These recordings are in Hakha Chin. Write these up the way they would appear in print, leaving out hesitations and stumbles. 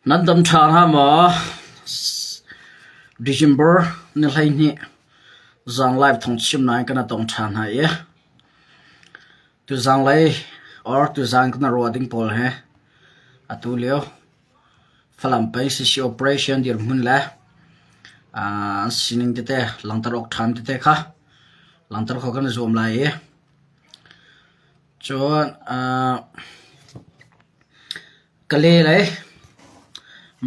Nan dam ṭha hnga maw? December ni 12 zang live thawngchimnak in kan tong ṭhan hna i tuzanglei or tuzan kan ruah ding pawl he atu lio Falam peng CC operation dirhmun le an sining tete langhter awk ṭhan tete kha langhter khawh kan i zuam lai i cun Kale lei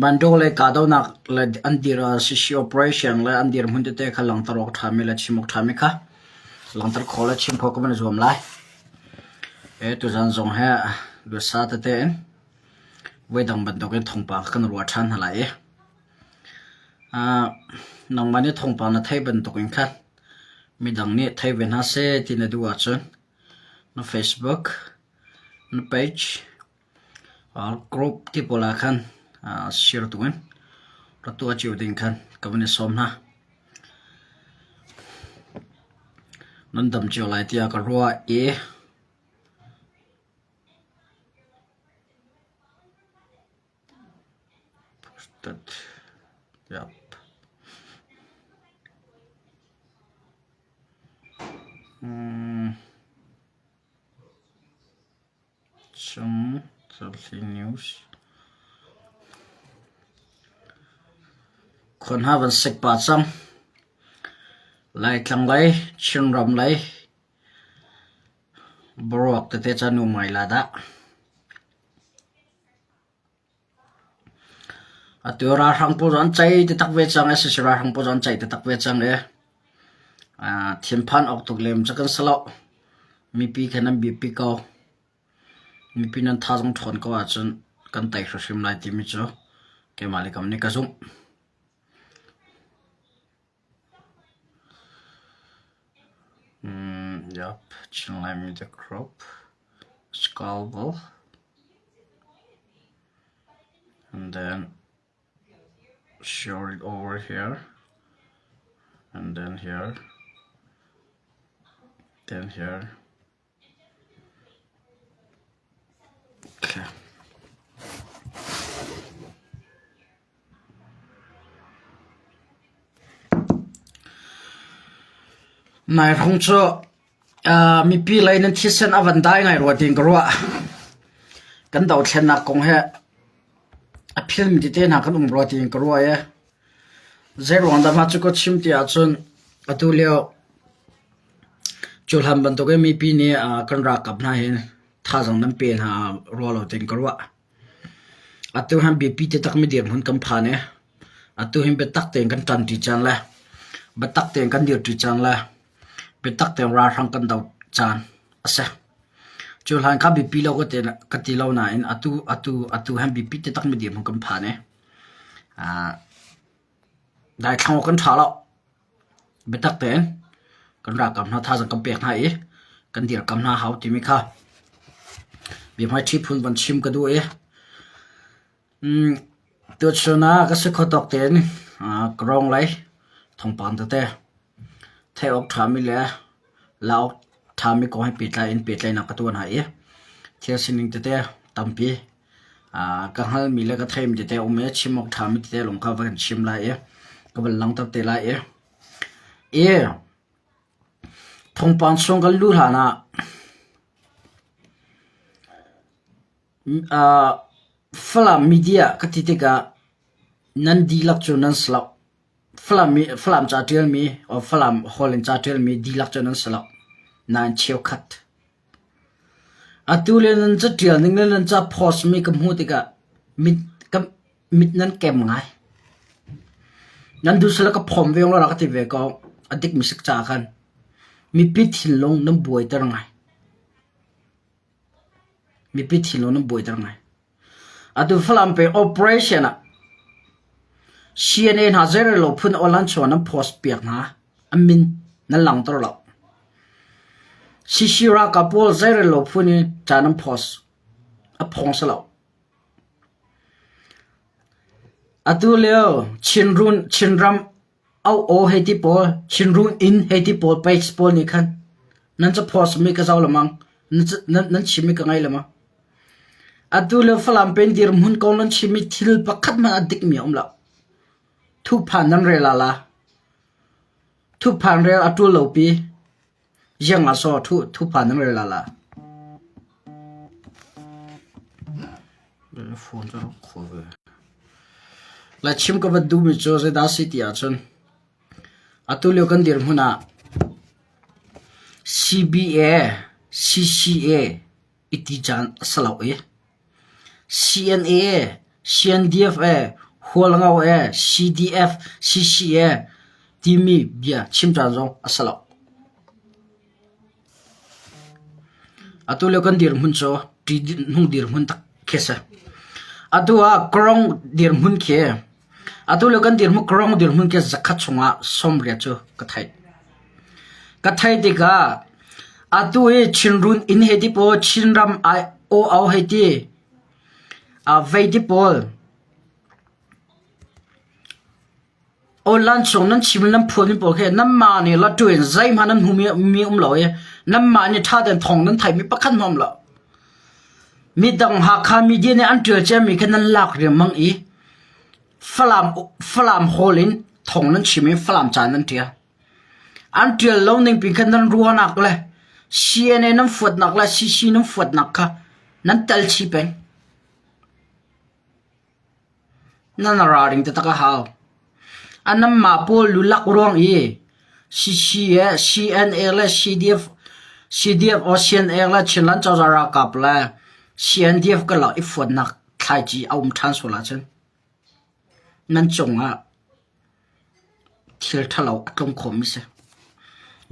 Mandalay lei kahdohnak le an dir CC operation le an dirhmun tete kha langhter awk a ṭhami le chim awk ṭhami kha langhter khawh le chim khawh ka van i zuam lai. Tuzan zong hi duasa tete in voidang bantukin thawngpang kan ruah ṭhan hna lai i nangmah nih thawngpang na theih bantukin khan midang nih thei ve hna seh ti na duh ahcun na Facebook, na page, Group ti pawl ah khan share tuk in rak tuah cio ding khan ka van i sawm hna. Nan dam cio lai tiah ka ruah i Chung News Khua hna van sek pah cang. Laitlang lei, Chinram lei boruak tete ca nu ngai la dah. Atu ralhrang pawl cu an cei taktak ve cang i sac ralhrang pawl cu an cei taktak ve cang i thinphan awk tuk lem cu kan si lo. Mipi kha nan biapi ko. Mipi nan thazaang ṭhawn ko ahcun kan tei hrimhrim lai timi cu keimah le kam nih ka zumh. Yep, Chinland Media Group, Scalable, and then share it over here, and then here, then here. Okay. Nai hrawng cu mipi lei nan thisen a van dai ngai rua tiin ka ruah. Kan dothlennak kong he a philmi tete hna kan um rua tiin ka ruah i zeiruang dah mah cu ka chim ti ahcun atu lio Cuhlan bantukin mipi nih kan ralkap hna hi thazaang nan pe hna rua lo tiin ka ruah. Atu han biapi taktakmi dirhmun kan phan i atu hin biatak tein kan ṭanṭi cang le biatak tein kan dirṭi cang le biatak tein ralhrang kan doh caan a si. Cuhlan kha biapi lo ka ti lo nain atu atu atu han biapi taktakmi dirhmun kan phan i daithlang awk kan ṭha lo. Biatak tein kan ralkap hna thazaang kan pek hna i kan dirkamh hna hau timi kha biahmaiṭhi phun van chim ka duh i tuchun ah ka si kho tawk tein ka rawng lei thawngpang tete theih awk ṭhami le la awk ṭhami kong he pehtlai in pehtlaihnak ka tuah hna i thil sining tete tampi Ka hngalhmi le ka theihmi tete a um i chim awk ṭhami tete lawng kha va kan chim lai i ka van langhter te lai i i thawngpang chung kan luh hlan ah Falam media ka ti tikah nan dihlak cu nan si lo. Falam Falam ca ṭialmi or Falam holh in ca ṭialmi dihlak cu nan si lo. Nain cheukhat. Atu le nan caṭial ning le nan ca post mi ka hmuh tikah mit ka mit nan kem ngai. Nan duh sal ka phom ve rak ka ti ve ko. A dik mi sik ca khan mipi thinlung nan buaiter ngai. Mipi thinlung nan buaiter ngai. Atu Falam pe operation ah CNA hna zeirello phun awl chuan nan post piak hna. An min nan langhter lo. CC ralkap pawl zeirello phun in ca nan post. A phong si lo. Atu lio Chinrun Chinram au aw hei ti pawl Chinrun inn hei ti pawl page pawl nih khan nan ca post mi ka zoh lemang nan nan chim mi ka ngai lemang. Atu le Falam pen dirhmun kong nan chimmi thil pakhat hmanh a dikmi a um lo. Thuphan nan rel ah la. Thuphan rel a ṭul lo pi. Ziang ah saw thuphan nan rel ah la. Phone cu rak kho ve. La chim ka van duhmi cu zeidah si ti ahcun atu lio kan dirhmun ah CBA, CCA i ti caan a si lo i CNA, CNDF e, Hualngo e, CDF, CCA timi bia chim caan zong a si lo. Atu lio kan dirhmun cu hnung dirhmun tak khi a si. Atu ah Kawrong dirhmun khi Atu lio kan dirhmun Kawrong dirhmun khi zakhat chungah 80 cu ka theih. Ka theih tikah atu hi Chinrun inn hei ti pawl Chinram ai aw hei ti vei ti pawl online chung nan chim nan phuan pawl khi nanmah nih lottery in zeihmanh nan hmuhmi mi um lo i nanmah nih ṭha tein thawng nan theihmi pakhat hmanh um lo. Midang Hakha media nih an ṭial ciami kha nan lak riangmang i Falam Falam Hall in thawng nan chim i Falam ca nan ṭial. An ṭial lo ning pin khan nan ruahnak le CNA nan fuatnak le CC nan fuatnak kha nan tel chih peng. Nan ralring taktak a hau. Anamah pawl lulak ruang i CC CNA le CDF CDF or CNA le Chinland cozah ralkap le CNDF karlak i fuatnak thlaici a um ṭhan sual ahcun nan cungah thil ṭhalo a tlung khawhmi si.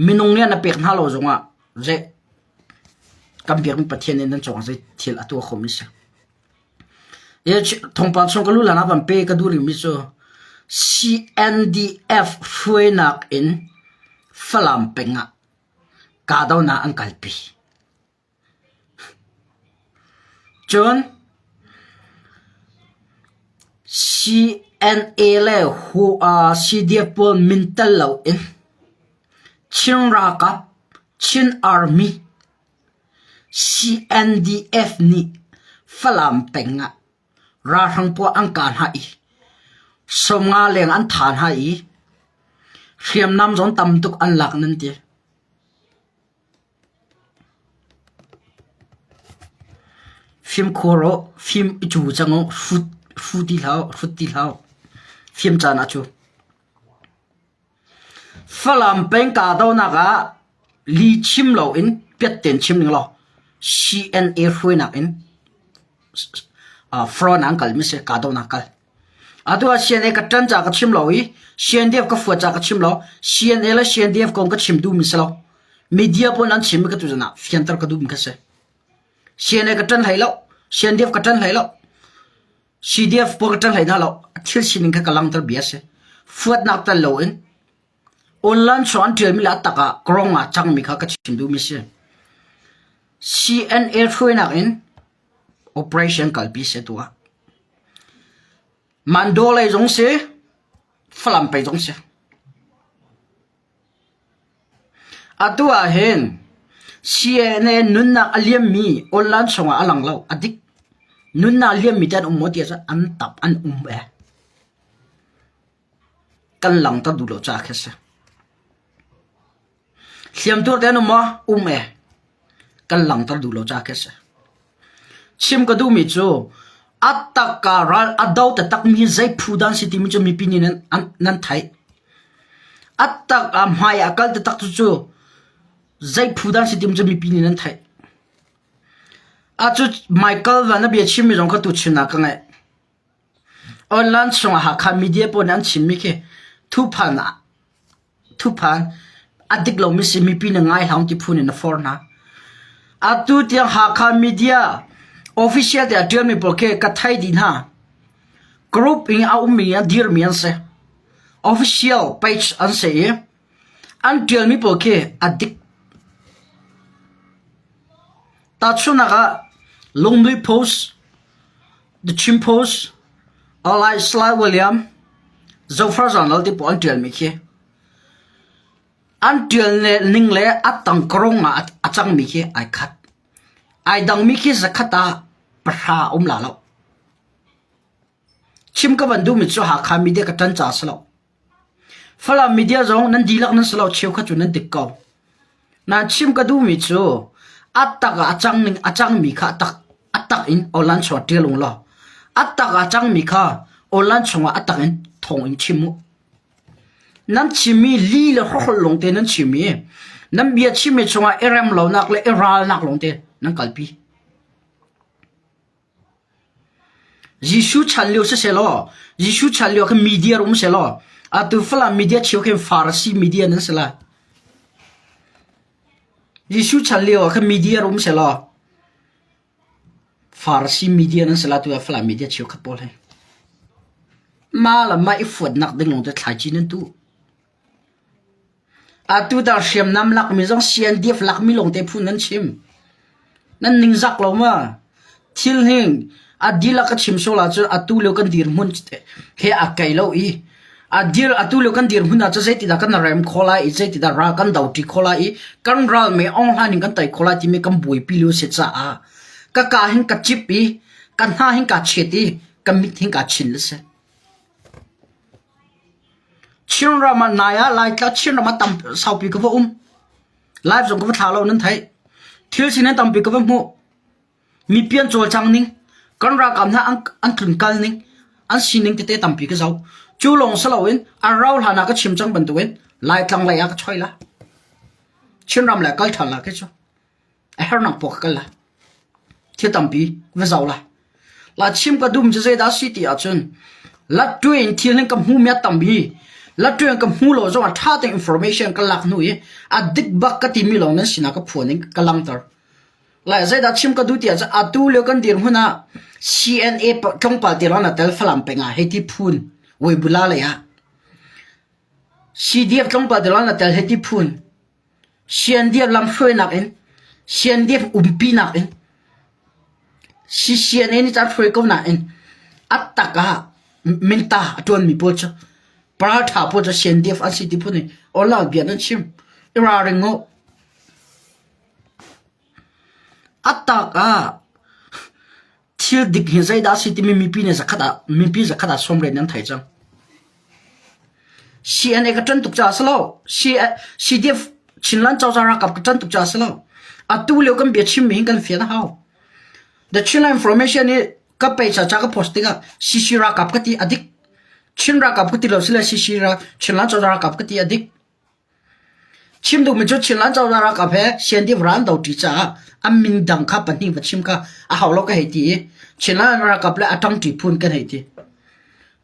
Minung nih na pek hna lo zongah zei kan biakmi Pathian nih nan cungah zei thil a tuah khomi si. Thawngpang chung ka lu hlan ah van pe ka duh rihmi cu CNDF hruainak in Falam peng ah kahdohnak an kalpi. Cun CNA le CDF pawl min tel loin Chin ralkap, Chin Army CNDF nih Falam peng ah ralhrang pawl an kah hna i 50 leng an thah hna i hriamnam zong tam tuk an lak nan ti. Fimkhur uh, fim i cu cang uh, hrut, hru ti hlah uh, hrut ti hlah uh. Fim caan ah cu. Falam peng kahdohnak ah li chim loin piatten chim ning law CNA hruainak in front an kalmi si kahdohnak kal. Atu ah CNA ka ṭan ca ka chim lo i CNDF ka fuat ca ka chim lo. CNA le CNDF kong ka chim duhmi si lo. Media pawl an chimmi ka tuzan ah fianter ka duhmi kha si. CNA ka ṭan hlei lo. CNDF ka ṭan hlei lo. CDF pawl ka ṭan hlei hna lo. A thil sining kha ka langhter bia a si. Fuatnak tel loin online chung an ṭialmi le a tak ah kawrong ah cangmi kha ka chim duhmi si. CNA hruainak in operation kalpi si atu ah. Mandalay zong si, Falam pei zong si. Atu ah hin CNA nunnak a liammi online chungah a lang lo. A dik. Nunnak a liammi te an um maw ti ahcun an tap an um ee. Kan langhter duh lo caah khi a si. Hliamtuar te an um maw? Um ee. Kan langhter duh lo caah khi a si. Chim ka duhmi cu a takka ral a do taktakmi zei phu dah an si timi cu mipi nih nan, nan theih. A tak ah hmai ah kal taktak cu cu zei phu dah an si timi cu mipi nih nan theih. Acu Michael van a bia chimmi zong kha tuchun ah ka ngaih. Online chungah Hakha media pawl nih an chimmi khi thuphan ah Thuphan a dik lomi si mipi na ngai hlang ti phun in na forh hna. Atu tiang Hakha media official te a ṭialmi pawl khi ka thei dih hna. Group in a ummi a dirmi an si. Official page an si i an ṭialmi pawl khi a dik. Tahchunhnak ah Lungnui Post, The Chin Post, Alai Sly William, Zofar Zanal ti pawl an ṭialmi khi an ṭial ning le a tangkarong ah a cangmi khi ai khat. Ai dangmi khi zakhat ah. Pahra a um la lo. Chim ka van duhmi cu Hakha media ka ṭan ca a si lo. Falam media zong nan dihlak nan si lo cheukhat cu nan dik ko. Nain chim ka duhmi cu a tak ah a cang ning a cangmi kha a tak a tak in online chungah ṭial ung law a tak ah a cangmi kha online chungah a tak in thawng in chim u. Nan chimmi li le hrokhol lawngte nan chim i nan bia chimmi chungah i rem lonak le i ralnak lawngte nan kalpi. Jesuh chan lio sisehlaw, Jesuh chan lio khin media um sehlaw, atu Falam media cheu khin Farasi media nan si lai. Jesuh chan lio ah khin media um sehlaw, Farasi media nan si lai tu ah Falam media cheu khat pawl hi. Mah le mah i fuatnak ding lawng te thlaici nan tuh. Atu tah hriamnam lakmi zong CNDF lakmi lawngte phu nan chim. Nan ningzak lo ma? Thil hi a dihlak ka chim sual ahcun atu lio kan dirhmun he a kei lo i a dir atu lio kan dirhmun ahcun zeitidah kan rem khawh lai i zeitidah ral kan doṭi khawh lai i kan ral me ong hlan in kan tei khawh lai timi kan buaipi lio si caah ka ka hin ka cip i ka hna hin ka chet i ka mit hin ka chin le si. Chinram ah nai ah Laitla Chinram ah tam saupi ka va um. Live zong ka va thla lo nan theih. Thil sining tampi ka va hmuh. Mipi an cawlcang ning, kan ralkap hna an, an tlunkal ning, an sining tete tampi ka zoh. Cu lawng si loin a rau hlan ah ka chim cang bantukin Laitlang lei ah ka choi la. Chinram le kal ṭhan la khi cu. A hernak paoh ka kal lai. Thil tampi va zoh lai. La chim ka dum cu zeidah a si ti ahcun latṭuai in thil hin ka hmumi a tam i latṭuai in ka hmu lo zongah ṭha tein information ka lak hnu i a dik bak ka timi lawng nan sinah ka phuan in ka langhter. Lai zeidah chim ka duh ti ahcun atu lio kan dirhmun ah CNA tlawmpal te lawng na tel Falam peng ah hei ti phun Weibula lei ah CDF tlawmpal te lawng na tel hei ti phun Siandiar lamhruainak in, siandiar umpinak in, CCNA nih caan hruai ko nain a tak ah minta a ṭuanmi pawl cu paratha pawl cu CNDF an si ti phun in awlal bia nan chim. I ralring u. A tak ah Thil dik hi zeidah a si timi mipi nih zakhat ah mipi zakhat ah sawmriat nan thei cang. CNA ka ṭan tuk caah a si lo. CDF Chinland cozah ralkap ka ṭan tuk caah a si lo. Atu lio kan bia chimmi hin kan fian a hau. The Chinland Information i ka page ah ca ka post tikah CC ralkap ka ti a dik. Chin ralkap ka ti lo sile CC Chinland cozah ralkap ka ti a dik. Chim duhmi cu Chinland cozah ralkap he CNDF ral an doṭi caah an min dang kha pahnih va chim kha a hau lo ka hei ti i Chinland ralkap le a ṭangṭi phun kan hei ti.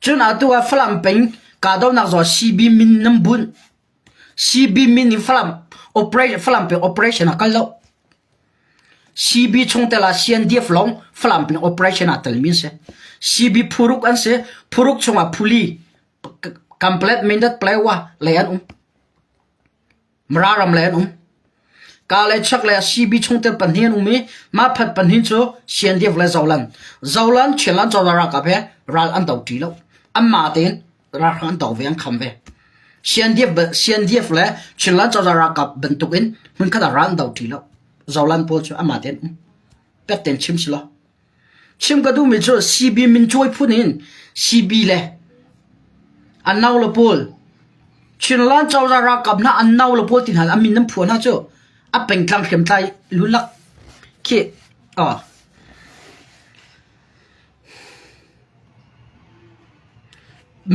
Cun atu ah Falam peng kahdohnak zong CB min nan bunh. CB min in Falam operation Falam peng operation a kal lo. CB chungtel ah CNDF lawng Falam peng operation ah telmi an si. CB phuruk an si. Phuruk chungah phuli Kamplet Mindat Palewa lei an um. Mara ram lei an um. Ka le chak le CB chungtel pahnih an um i mah phat pahnih cu CNDF le Zolan. Zolan Chinland cozah ralkap he ral an do ṭi lo. Anmah tein ralhrang an do ve an kham ve. CNDF, CNDF le Chinland cozah ralkap bantukin hmunkhat ah ral an do ṭi lo. Zolan pawl cu amah tein um. Pek tein chim si lo. Chim ka duhmi cu CB min cawi phun in CB le an nau le pawl Chinland cozah ralkap hna an nau le pawl ti hna an min nan phuah hna cu a pengtlang hriamtlai lulak khi oh.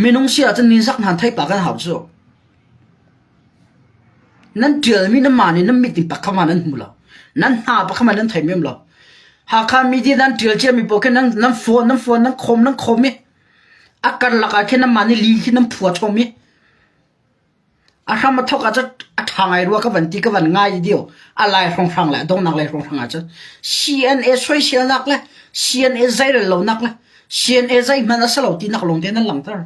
Minung si ahcun nizak hna theih pah kan hau cu. Nan ṭialmi nanmah nih nan mit in pakhat hmanh nan hmu lo. Nan hna pakhat hmanh nan thei mem lo. Hakha media nan ṭial ciami paoh khi nan, nan phone nan phone nan khawm nan khawm i a karlak ah khin nanmah nih li khi nan phua chom i a hram a thawk ahcun a ṭha ngai rua ka van ti ka van ngai dio. A lai hrawnghrang le a donghnak lei hrawnghrang ahcun CNA soiselnak le CNA zeirel lonak le CNA zeihmanh a si lo tinak lawng te nan langhter.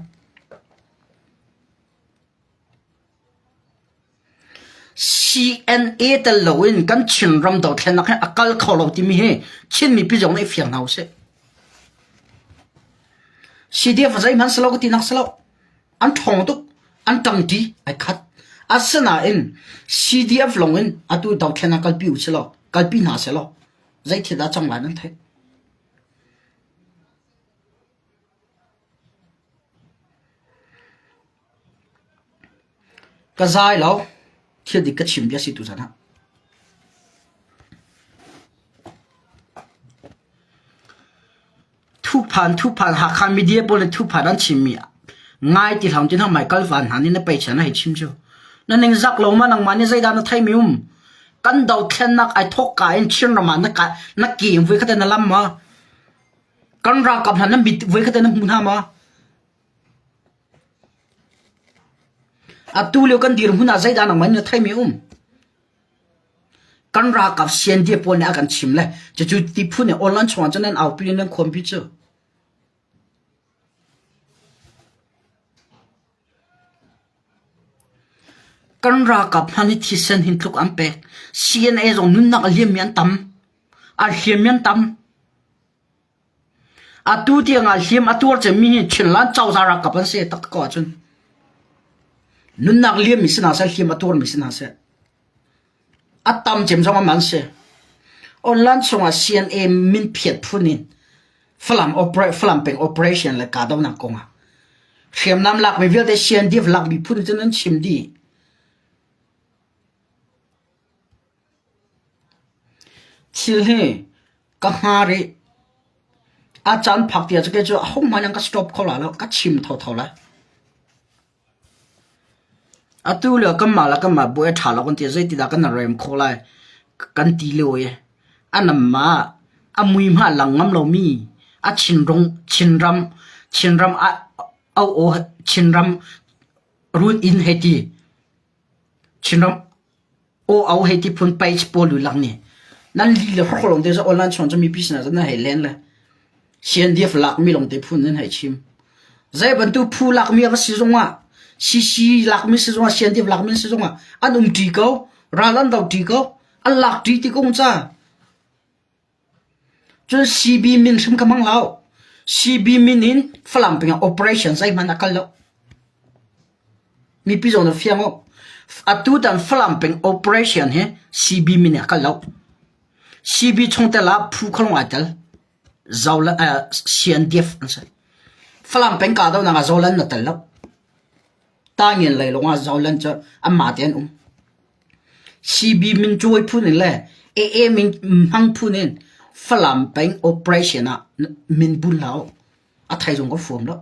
CNA tel loin kan Chinram dothlennak hi a kal kho lo timi hi Chin mipi zong nih fiang hna usih. CDF zeihmanh si lo ka tinak si lo. An ṭhawng tuk, an ṭangṭi, ai khat. Asinain CDF lawng in atu dothlennak kalpi u si law, kalpi hna seh law, zei thil dah cang lai nan theih. Ka zai lo. Thil dik ka chim bia si tuzan ah. Thuphan thuphan Hakha media pawl nih thuphan an chimmi ngai ti hlah ti hna Michael Van hna nih na peichian na hei chim cu. Na ningzak lo ma nangmah nih zeidah na theimi um? Kan dothlennak ai thawk ka in Chinram ah na ka na ke in voi khat na lam ma? Kan ralkap hna na mit voi khat na hmu hna ma? Atu lio kan dirhmun ah zeidah nangmah nih na theimi um? Kan ralkap CNDF pawl nih a kan chim le cucu ti phun in online chungah cun nan aupi in nan khuampi cu. Kan ralkap hna nih thisen hin tluk an pek. CNA zong nunnak a liammi an tam. A hliammi an tam. Atu tiangah hliam a tuar cemmi hi Chinland cozah ralkap an si taktak ko ahcun. Nunnak liammi si hna seh, hliam a tuarmi si hna seh. A tam cem zong an si. Online chungah CNA min phiat phun in Falam, opera, Falam peng operation le kahdohnak kongah hriamnam lakmi vialte CNDF lakmi phun cun an chim dih. Thil hi ka hnga rih. A caan phak tiah cu kei cu ahohmanh an ka stop kho lai lo. Ka chim thotho lai. Atu lio kanmah le kanmah buai a ṭha lo kan ti. Zeitidah kan rem khawh lai kan ti lio i a namah a mui hmanh a lang ngam lomi a Chinrung Chinram Chinram ah au Chinram run inn hei ti Chinram Aw au hei ti phun page pawl lu lak nih nan li le hrawk lawng te cu online chung cu mipi sinah cun nan hei len le CNDF lakmi lawng te phun nan hei chim. Zei bantuk phu lakmi a va si zongah CC lakmi si zongah CNDF lakmi si zongah an um ṭi ko ral an do ṭi ko an lak ṭi ti ko ca. Cun CB min hrim ka hmang lo. CB min in Falam peng ah operation zeihmanh a kal lo. Mipi zong na fiang u. Atu tan Falam peng operation hi CB min in a kal lo. CB chungtel ah phu khalong ai tel. Zolan, uh, CNDF an si. Falam peng kahdohnak ah Zolan na tel lo. Tangin lei lawng ah Zolan cu anmah te an um. CB min cawi phun in le AA min hmang phun in Falam peng operation ah min bun hlah u. A thei zong ka fuam lo.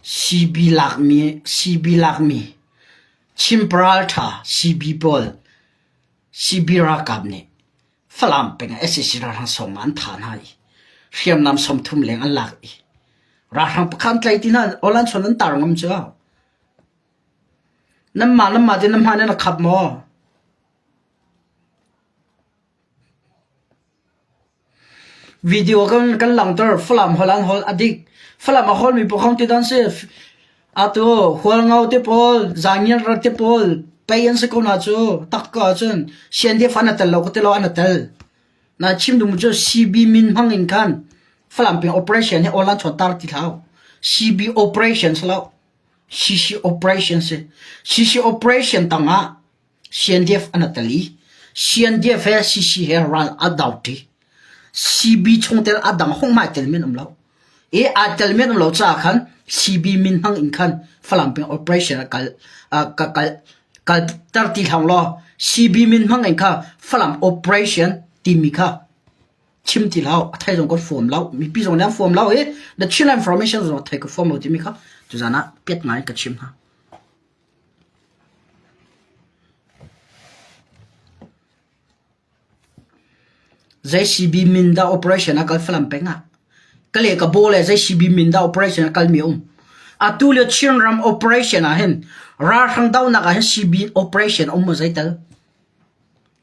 CB lakmi CB lakmi Chin paralṭha CB pawl CB ralkap nih Falam peng ah sac ralhrang sawm an thah hna i hriamnam 30 leng an lak i ralhrang pakhat an tlaih ti hna awlan chawn an tar ngam cu. Nanmah nanmah te nan hma nan khap maw? Video kan kan langhter Falam holh an holh a dik. Falam a holmi pawl ti dan si. Atu Hualngo te pawl, Zangian rat te pawl pei an si ko na cu tak ko ahcun CNDF an a tel lo ka ti lo an a tel. Na chim duhmi cu CB min hmang in khan Falam peng operation hi online chuan tar ti hlah. CB operation si lo. CC operation si. CC operation tangah CNDF an a tel i CNDF he CC he ral a do ṭi. CB chungtel a dang hung tel men um lo. I aa tel men um lo caah khan CB min hmang in khan Falam peng operation a kal ka kal kal ter ti hlang law CB min hmang in kha Falam operation timi kha chim ti lo a thei zong kan fuam lo mipi zong nih an fuam lo i the Chin information zong thei ka fuam lo timi kha tuzan ah piat ngai ka chim hna. Zei CB min dah operation a kal Falam peng ah? Ka le ka baw le zei CB min dah operation a kalmi a um? Atu lio Chinram operation ah hin ralhrang dohnak ah hin CB operation a um maw zeital?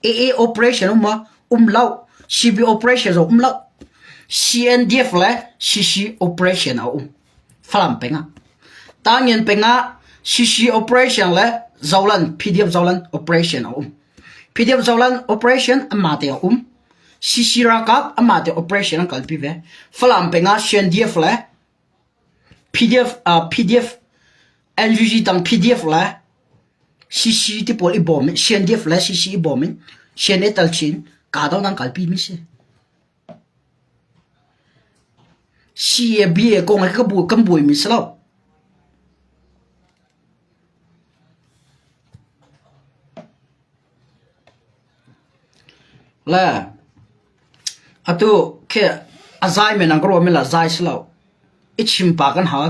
AA operation um maw? Um lo. CB operation zong um lo. CNDF le CC operation a um. Falam peng ah. Tangian peng ah CC operation le Zolan PDF Zolan operation a um. PDF Zolan operation anmah te a um. CC ralkap anmah te operation an kalpi ve. Falam peng ah CNDF le PDF uh, PDF NUG tang PDF le CC ti pawl i bawm in CNDF le CC i bawm in CNA tal chin kahdohnak an kalpi mi si. CABA kong he kan buaimi si lo. Le atu khi a zai men an ka ruah men la zai si lo. I chim pa kan hau.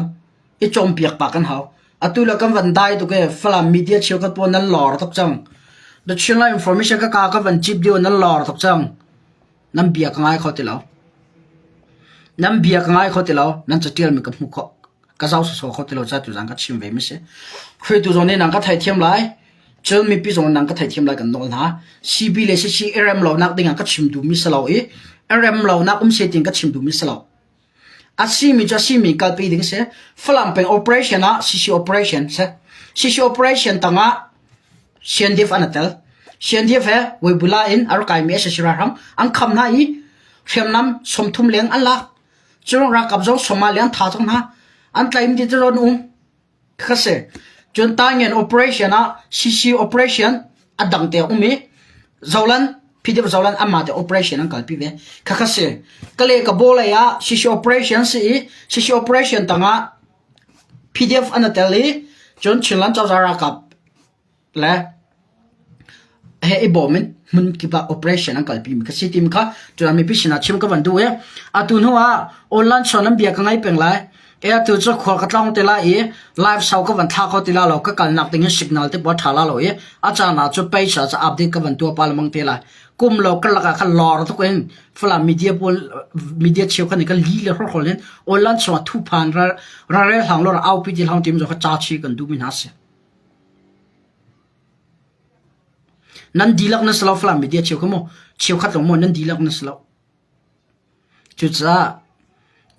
I cawnpiak pa kan hau. Atu le kan van dai tuk ee Falam media cheukhat pawl nan lor tuk cang. The Chinland Information ka ka ka van chip dih nan lor tuk cang. Nan bia ka ngai kho ti lo. Nan bia ka ngai kho ti lo. Nan catial mi ka hmu kho. Ka zau sawsawh kho ti lo ca tuzaan ka chim ve mi si. Hruaitu zong nih nan ka theithiam lai. Cun mipi zong nan ka theithiam lai kan nawl hna. CB le CC i rem lonak ding ah ka chim duhmi si lo i i rem lonak um se tiin ka chim duhmi si lo. A simi cu a simi kalpi ding si. Falam peng operation ah CC operation si. CC operation tangah CNDF an tel. CNDF he Weibula in a rak kaimi SAC ralhrang an kham hna i hriamnam 30 leng an lak. Cun ralkap zong Somalia an tha cang hna. An tlaim ti cu an um. Kha si. Cun Tangen operation ah CC operation a dang te um i Zolan PDF Zolan anmah te operation an kalpi ve. Kha kha si. Kale ka bawlei ah CC operation si i CC operation tangah PDF an tel i cun Chinland cozah ralkap le he i bawm in hmun kip ah operation an kalpi mi kha si tim kha cun mipi sinah chim ka van duh i atu hnu ah online chuan an bia ka ngai peng lai e atu cu khua ka tlong te lai i live sau ka van thla kho ti la lo ka kalnak ding in signal te pawh tha la lo i a caan ah cu page ah update ka van tua pa lamang te lai kum lo ka laka kha lor tuk in Falam media pawl media cheu khan ka li le hor hol in online chungah thu phan ra ra rel hlang lo ra au pi ti hlang tim zo kha cha chi kan du mi hna si Nan dihlak nan si lo Falam media cheu kha maw cheukhat lawng maw nan dihlak nan si lo. Cucaah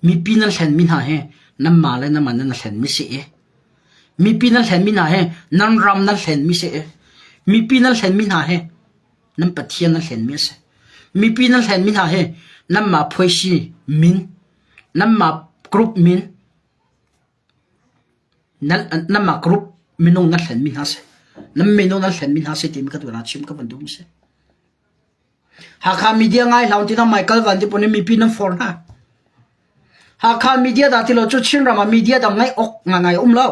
mipi nan hlenmi hna hi nanmah le nanmah nan hlenmi si i mipi nan hlenmi hna hi nan ram nan hlenmi si i mipi nan hlenmi hna hi nan Pathian nan hlenmi a si. Mipi nan hlenmi hna hi nanmah phuaisi min, nanmah group min, Nanmah group minung nan hlenmi hna si. Nan minung nan hlenmi hna si timi ka tuan ah chim ka van duh mi si. Hakha media ngai hlau ti na Michael Van ti pun mipi nan for hna. Hakha media dah ti lo cu Chinram ah media dang ngai ok ngai ngai um lo.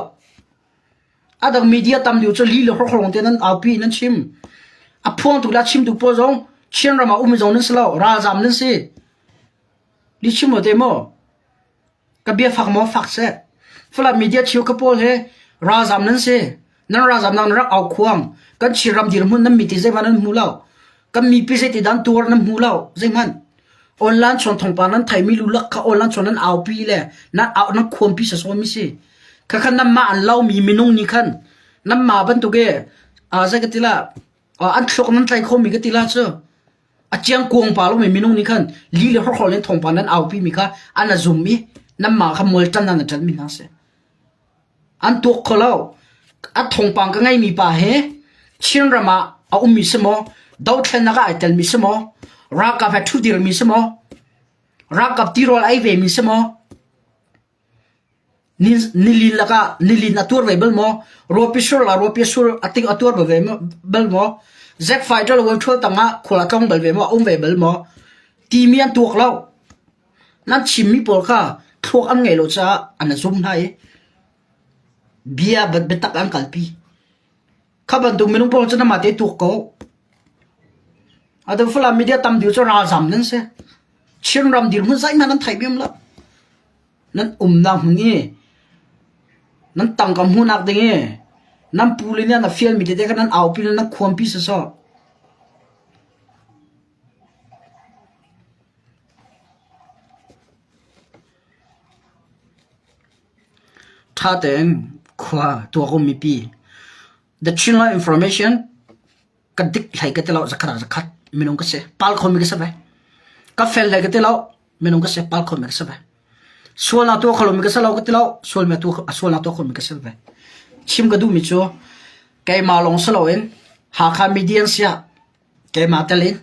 A dang media tam deuh cu li le hrokhorong te nan aupi nan chim. A phuang tu la chim tu pawl zong Chinram ah um zong nan si lo ralzam nan si. Li chim lo te maw? Ka bia fak maw fak seh. Falam media cheu ka pawl he ralzam nan si. Nan ralzam nak nan rak au khuang. Kan Chinram dirhmun nan miti zeihmanh nan hmu lo. Kan mipi zeiti dan tuar nan hmu lo. Zeihmanh. Online chuan thawngpang nan theimi lulak kha online chuan nan aupi le nan au nan khuampi sasawmi si. Khakha nanmah an lomi minung nih khan nanmah bantuk e zei ka ti la an thluak nan tlai khomi ka ti la cu. A ciangkuang pa lomi minung nih khan li le hrokhrawl in thawngpang nan aupi mi kha an a zum i nanmah kha mual ṭan nan a ṭanhmi hna a si. An tuak kho lo. A thawngpang ka ngeimi pa hi Chinram ah a ummi si maw, dothlennak ah ai telmi si maw, ralkap he ṭhudirmi si maw, ralkap tirawl ei vemi si maw, Nilin lakah nilin a tuar ve bal maw? Ruapi sur la ruapi sur a ting a tuar ve bal maw? Zack fighter le ṭhual tangah khual a tlong bal ve maw? A um ve bal maw? Timi an tuak lo. Nan chimmi pawl kha thluak an ngeih lo caah an zum hna i bia biatak an kalpi. Kha bantuk minung pawl cu namah te tuak ko. Atu Falam media tam deuh cu ralzam nan si. Chinram dirhmun zeihmanh nan theih bim lo. Nan umnak hmun i nan tangka hmuhnak ding i nan pu le nih an fialmi tete kha nan aupi le nan khuampi sawsawh. Ṭha tein khua tuak u mipi. The Chinland Information ka dik hlei ka ti lo zakhat ah zakhat minung ka si. Pal khomi ka si ve. Ka fel hlei ka ti lo minung ka si pal khomi ka si ve. Sualnak tuah kho lomi ka si lo ka ti lo sual mi tuah sualnak tuah khomi ka si ve. Chim ka duhmi cu keimah lawng si loin Hakha media siah keimah tel in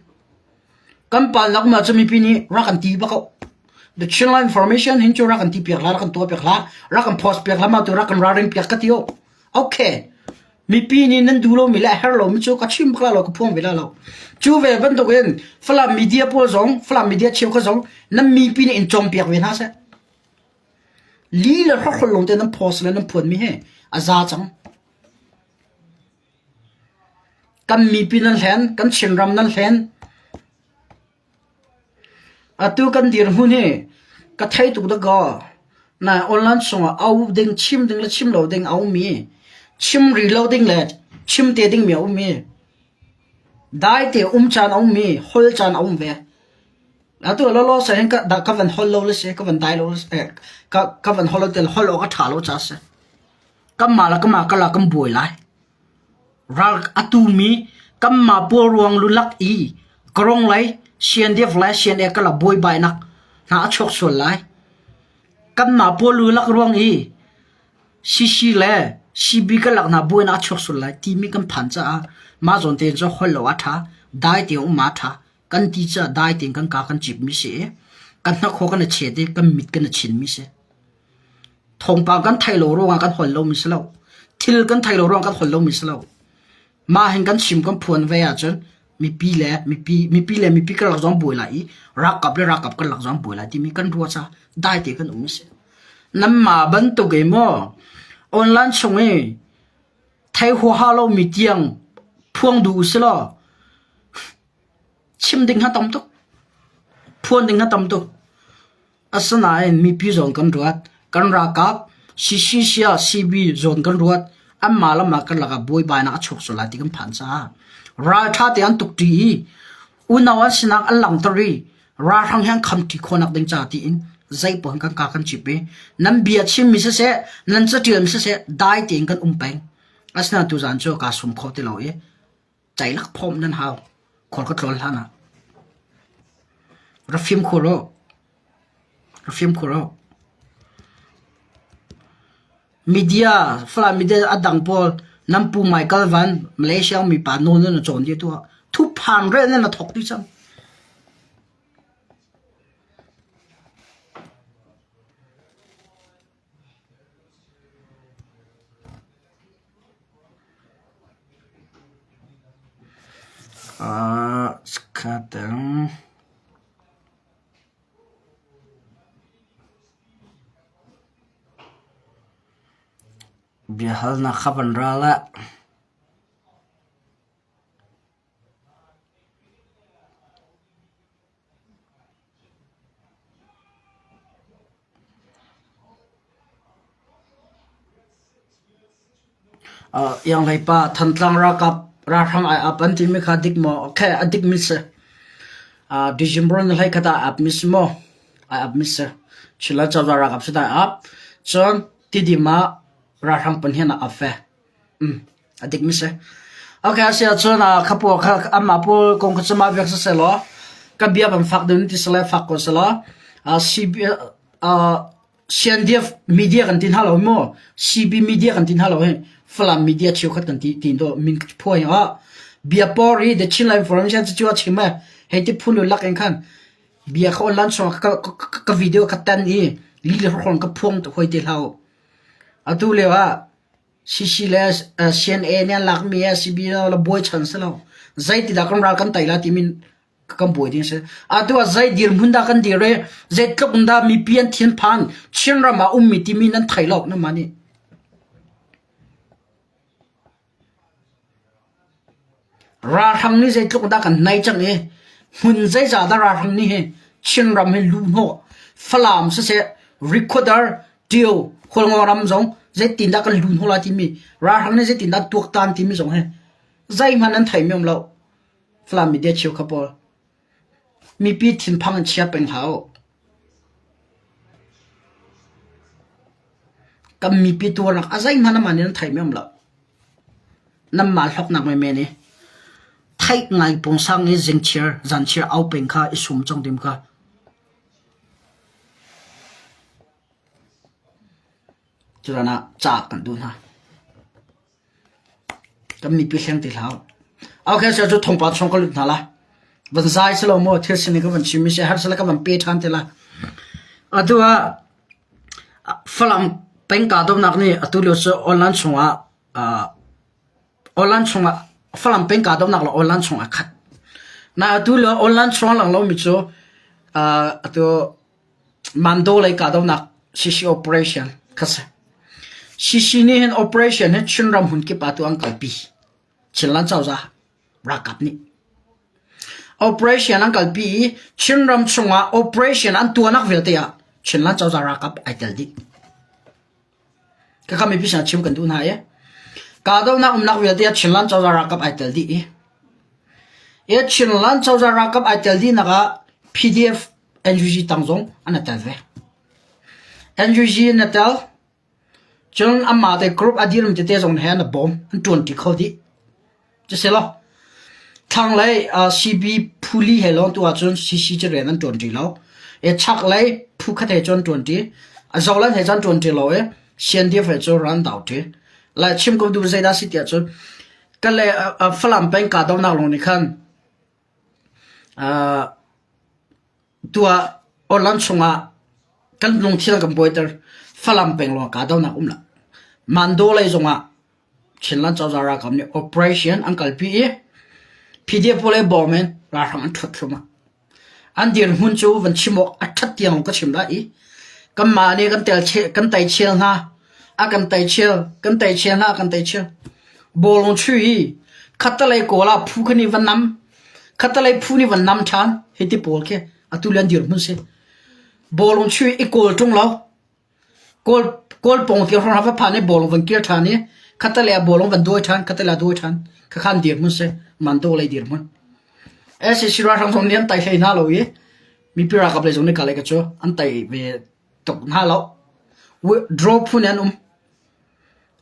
kan palnak ma cu mipi nih rak kan ti bak ko. The Chinland Information hin cu rak kan ti piak hlah, rak kan tuah piak hlah, rak kan post piak hlah, mah tu rak kan ralring piak ka ti o. Okay. Mipi nih nan duh lomi le a herh lomi cu ka chim bak la lo, ka phuang ve la lo. Cu ve bantuk in Falam media pawl zong, Falam media cheukhat zong nan mipi nih in cawmpiak ve hna seh. Li le hrokhol lawng te nan post le nan phuan mi hi a za cang. Kan mipi nan hlen, kan Chinram nan hlen. Atu kan dirhmun hi ka thei tuk dakaw. Nain online chungah au ding, chim ding le chim lo ding a um i chim rih lo ding le chim te dingmi a um i dai te um caan a um i hol caan a um ve. Atu lawlaw sa hin ka, ka van hol lo le si, ka van dai lo le si, eh, ka, ka van hol lo te hol awk a ṭha lo ca si. Kanmah le kanmah karlak kan buai lai. Ral a tumi kanmah pawl ruang lulak i Karong lei CNDF le CNA karlak buaibainak hna a chuak sual lai. Kanmah pawl lulak ruang i CC le CB karlak hna buainak a chuak sual lai timi kan phan caah mah zawn tein cun holh lo a ṭha, dai tein um a ṭha. Kan ti caah dai tein kan kaa kan cipmi si i kan hnakhaw kan i chet i kan mit kan i chinmi si. Thawngpang kan theih lo ruangah kan holh lomi si lo. Thil kan theih lo ruangah kan holh lomi si lo. Mah hin kan chim kan phuan ve ahcun mipi le mipi mipi le mipi karlak zong buai lai i ralkap le ralkap karlak zong buai lai timi kan ruah caah dai te kan um a si. Nanmah bantuk i maw online chung i thei huaha lomi tiang phuang duh u si law chim ding ha tam tuk. Phuan ding ha tam tuk. Asinain mipi zawn kan ruat. Kan ralkap CCC ah CB zawn kan ruat. Anmah le mah karlak ah buaibainak a chuak sual lai ti kan phan caah ralṭha te an tukṭi i unau an sinak an langhter i ralhrang he an khamṭi khawhnak ding ca tiin zeipaoh hin kan kaa kan cip i nan bia chimmi siseh, nan caṭialmi siseh dai tein kan um peng. Asinain tuzaan cu kaa sum kho ti lo i Ceilak phawm nan hau. Khual ka tlawn hlan ah. Ra fimkhur u. Ra fimkhur u. Media, Falam media a dang pawl nan pu Michael Van Malaysia mi pa nawl nan cawn dih tu ah thuphan rel nan thok dih cang. Biahalnak kha van ra hlah. Ianghlei pa Thantlang ralkap ralhrang ai ap an timi kha dik maw? Okay, a dik mi si. December ni hlei khat ah ap mi si maw? Ai ap mi si. Chila cozah ralkap si dai ap. Cun Tidim ah ralhrang pahnih ah ap ve. A dik mi si. Okay, a si ahcun kha pawl kha anmah pawl kong kha cu mah viak siseh law ka bia van fak ding ti sile fak ko selaw CB CNDF media kan ti hna lo maw? CB media kan ti hna lo hi Falam media cheukhat kan ti ti do min phuai ah bia por i the Chin Line Forum cu a chim e hei ti phun lak in khan bia kha online chung ka ka video ka tan i li le hron ka phuang hoi te hlau atu lio ah CC le CNA nih an lakmi CB le buai chan si lo. Zeitidah kan ral kan tei lai timi kan buai ding si. Atu ah zei dirhmun dah kan dir i zeitluk in dah mipi an thinphan Chinram ah ummi timi nan thei lo nan mah nih. Ralhrang nih zeitluk dah kan nai cang i hmun zeizah dah ralhrang nih hi Chinram hi luhhnawh Falam siseh Rikhuadar Tio Hualngo ram zong zeitindah kan luhhnawh lai timi ralhrang nih zeitindah tuaktan timi zong hi zeihmanh an theimi um lo. Falam media cheukhat pawl mipi thinphang in chia peng hlah u. Kan mipi tuarnak a zeihmanh amah nih an theimi um lo. Nanmah hlawknak menmen i theih ngai pungsang i zingchiar zanchiar au peng kha i sum cang dim kha. Curan ah ca kan duh hna. Kan mipi hleng ti hlah u. Okay, so cu thawngpang chung ka lut hna la. Van zai si lo maw thil sining ka van chim mi si har sila ka van pe ṭhan te la. Atu ah Falam peng kahdohnak nih atu lio cu online chungah online chungah Falam peng kahdohnak le online chungah khat. Na atu lio online chung lang lomi cu atu Mando lei kahdohnak. CC operation kha si. CC nih hin operation hi Chinram hmun kip ah tu an kalpi. Chinland cozah ralkap nih. Operation an kalpi i Chinram chungah operation an tuahnak vialte ah Chinland cozah ralkap ai tel dih. Khakha mipi sinah chim kan duh hna i kahdohnak umnak vialte ah Chinland cozah ralkap ai tel dih i i Chinland cozah ralkap ai tel dihnak ah PDF NUG tang zong an i tel ve. NUG an i tel. Cun anmah te group a dirmi tete zong he an i bawm, an ṭuanṭi kho dih. Cusilaw thlanglei CB phuli he lawng tu ahcun CC cu rian an ṭuanṭi lo. I chaklei phu khat he cun an ṭuanṭi. A zolan he cun an ṭuanṭi lo i CNDF he cun ral an doṭi. Lai chim ko duh zeidah si tiah cun Kale Falam peng kahdohnak lawng nih khan Tuah Orlan chungah kan lungthin a kan buaiter. Falam peng lawng kahdohnak um lo. Mandalay zongah Chinland cozah ralkap nih operation an kalpi i PDF pawl he bawm in ralhrang an ṭhuat thluahmah. An dirhmun cu van chim awk a ṭhat tiang ka chim lai i kanmah nih kan tel kan tei chel hna. A kan tei chel, kan tei chel hna, kan tei chel. Bawlung chuih i khattelei kawl ah phu kha nih van nam Khattelei phu nih van nam ṭhan hiti pawl khi atu le an dirhmun si. Bawlung chuih i kawl ṭung lo. Kawl kawl pawng tiang hrawng va phan i bawlung van kir ṭhan i khattelei ah bawlung van dawi ṭhan khattelei ah dawi ṭhan khakha an dirhmun si. Mando lei dirhmun. SAC ralhrang zong nih an tai hlei hna lo i mipi ralkap lei zong nih kalay ka cu an tai ve tuk hna lo. Draw phun in an um.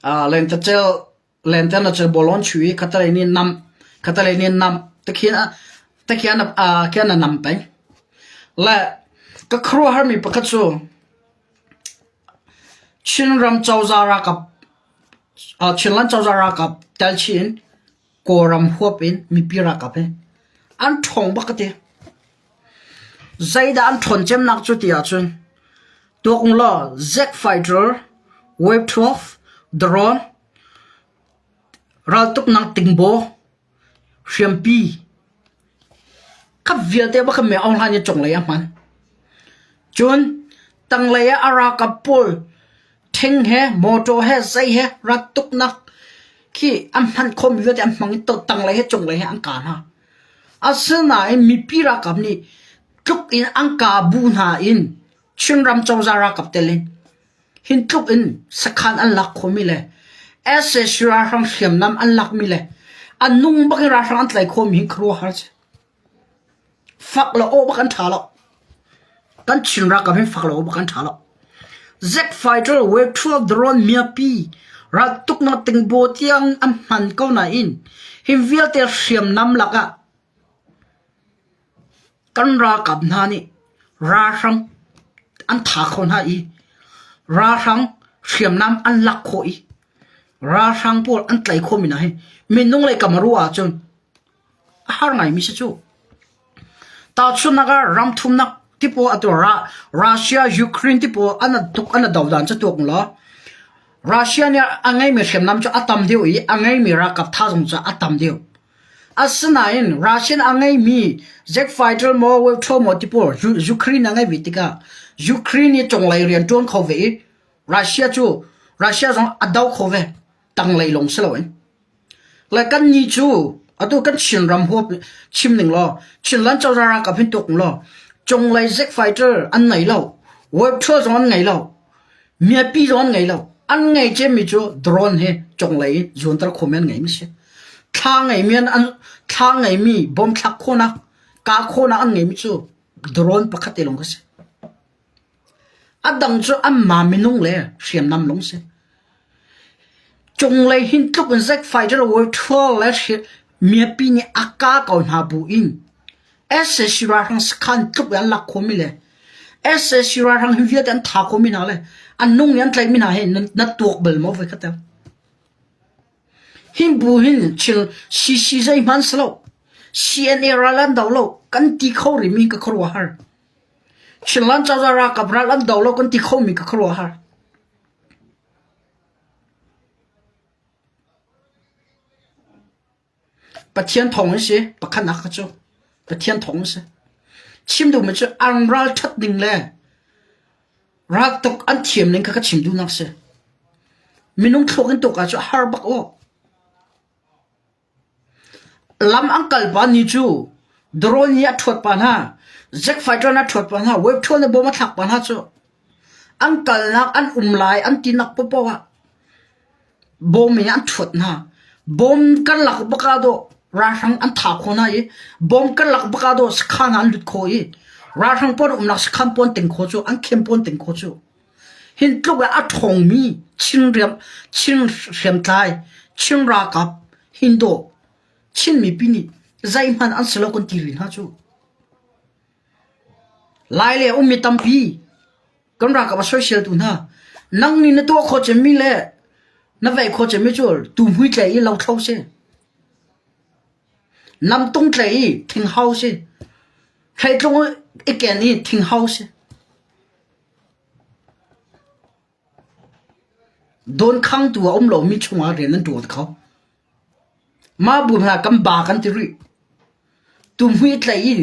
Uh, lengtacel lenter na cu bawlon chu i khatalei nih nam khatalei nih nam tikhin tikhian khian a nam peng. Le ka khuaruahharmi pakhat cu Chinram cozah ralkap Chinland cozah ralkap tel chih in Kawlram huap in mipi ralkap hi an ṭhawng bak ka ti. Zeidah an ṭhawn cemnak cu ti ahcun tuak ung law Jet fighter, Wave 12, drone, Raltuknak tingbaw, hriampi, kha vialte bak kha me Aung Hlaing nih cunglei a hman. Cun tanglei ah a ralkap pawl ṭhing he motor he zei he raltuknak khi an hman khawhmi vialte an hmang i tanglei he cunglei he an kah hna. Asinain mipi ralkap nih tluk in an kah bu hna in Chinram cozah ralkap tel in Hin tluk in sakhan an lak khawhmi le sac ralhrang hriamnam an lakmi le a nung bak in ralhrang an tlaih khawhmi hi khuaruahhar a si. Fak le awh bak an ṭha lo. Kan Chin ralkap hin fak le awh bak an ṭha lo. Jet fighter Wave drone miapi raltuknak tingbaw tiang an hman ko nain hi vialte hriamnam lakah Kan ralkap hna nih ralhrang an tha kho hna i ralhrang hriamnam an lak khawh i ralhrang pawl an tlaih khawhmi hna hi minung lei kam a ruah ahcun a har ngaimi si cu. Tahchunhnak ah ramthumnak ti pawl atu Russia, Ukraine ti pawl an tuk an do dan cu tuak law Russia nih a ngeimi hriamnam cu a tam deuh i a ngeimi ralkap tha zong cu a tam deuh. Asinain Russian a ngeimi jet fighter maw Wave maw ti pawl Ukraine a ngeih ve tikah Ukraine i cunglei rian ṭuan kho ve i Russia cu Russia zong a do kho ve tanglei lawng si loin. Le kannih cu atu kan Chinram huap chim ning law Chinland cozah ralkap hin tuk law cunglei jet fighter an ngei lo Wave zong an ngei lo Miapi zong an ngei lo. An ngei cemmi cu drone hi cunglei zuanter khomi an ngeimi si. Thla ngeimi an thla ngeimi bom thlak khawhnak kah khawhnak an ngeimi cu drone pakhat te lawng kha si. A dang cu anmah minung le hriamnam lawng si. Cunglei hin tluk in jet fighter war 12 le miapi nih a kah ko hna bu in Sac ralhrang sakhan tluk in an lak khawhmi le Sac ralhrang hi vialte an tha khawhmi hna le an nung i an tlaihmi hna hi na tuak bal maw voi khat tel? Hin bu hin thil CC zeihmanh si lo. CNA ral an do lo kan ti kho rihmi ka khuaruahhar. Chinland cozah ralkap ral an do lo kan ti khomi ka khuaruahhar. Pathian thawng an si. Pakhatnak kha cu Pathian thawng an si. Chim duhmi cu an ralṭhat ning le. Raltuk an thiam ning kha ka chim duhnak si. Minung thluak in tuk ah cu a har bak aw. Lam an kal pa ni cu drone nih a ṭhuat pa hna, jet fighter nih a ṭhuat pa hna, wave ṭhuan nih bom a thlak pa hna cu an kalnak an um lai an tinak paohpaoh ah bom in an ṭhuat hna. Bom karlak bak ah dawh ralhrang an tha khawh hna i bom karlak bak ah dawh sakhan ah an lut khawh i ralhrang pawl umnak sakhan pawl an ting khawh cu an khem pawl an ting khawh cu. Hin tluk ah a ṭhawngmi Chin riam, Chin hriamtlai, Chin ralkap, hin dawh Chin mipi nih zeihmanh an si lo kan ti rih hna cu. Lai le a ummi tampi kan ralkap a soiseltu hna nang nih na tuah khawh cemmi le na veih khawh cemmi cu tuhmui tlai i lothlo si. Namtung tlai i thinghau si. Hreitlung i ken i thinghau si. Dawnkhangtu a um lomi chungah rian an ṭuan kho. Mah bu hna kan ba kan ti rih. Tuhmui tlaih i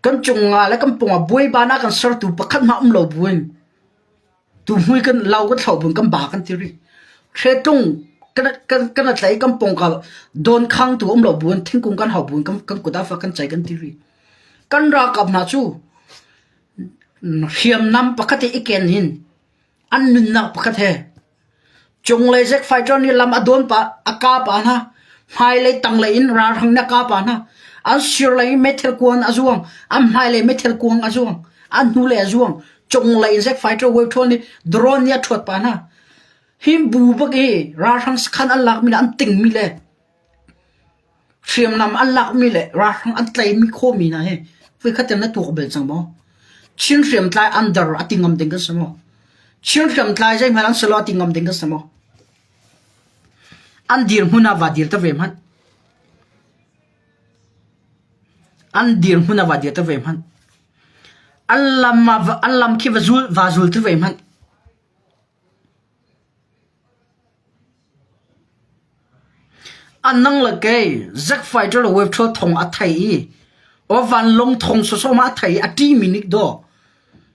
kan cungah le kan pawngah buaibanak kan sertu pakhat hmanh um lo buin tuhmui kan lo kan thlo buin kan ba kan ti rih. Hretlung kan kan kan a tlaih i kan pawngkam dawnkhangtu um lo buin thingkung kan hau buin kan kan kut ah fak kan chai kan ti rih. Kan ralkap hna cu Hriamnam pakhat i ken hin an nunnak pakhat he cunglei Zack Fighter nih lam a dawn pah a kah pah hna. Hmailei tanglei in ralhrang nih a kah pah hna. An sirlei in meithal kuang a zuang. An hmailei meithal kuang a zuang. An hnulei a zuang. Cunglei in Zack Fighter wave ṭhawl nih drone nih a ṭhuat pah hna. Hi bu bak i ralhrang sakhan an lakmi le an tingmi le Hriamnam an lakmi le ralhrang an tlaimi khawhmi hna hi voikhat in na tuak bal cang maw? Chin hriamtlai an dar a ti ngam ding kan si maw? Chin hriamtlai zeihmanh an si lo a ti ngam ding kan si maw? An dirhmun ah va dir ta ve hmanh. An dirhmun ah va dir ta ve hmanh. An lam ah an lam khi va zul va zul tu ve hmanh. A nang le kei Zack Fighter le Wave Troll thong a thei i aw vanlawng thong sawsawh ma a thei i a ṭimi nih daw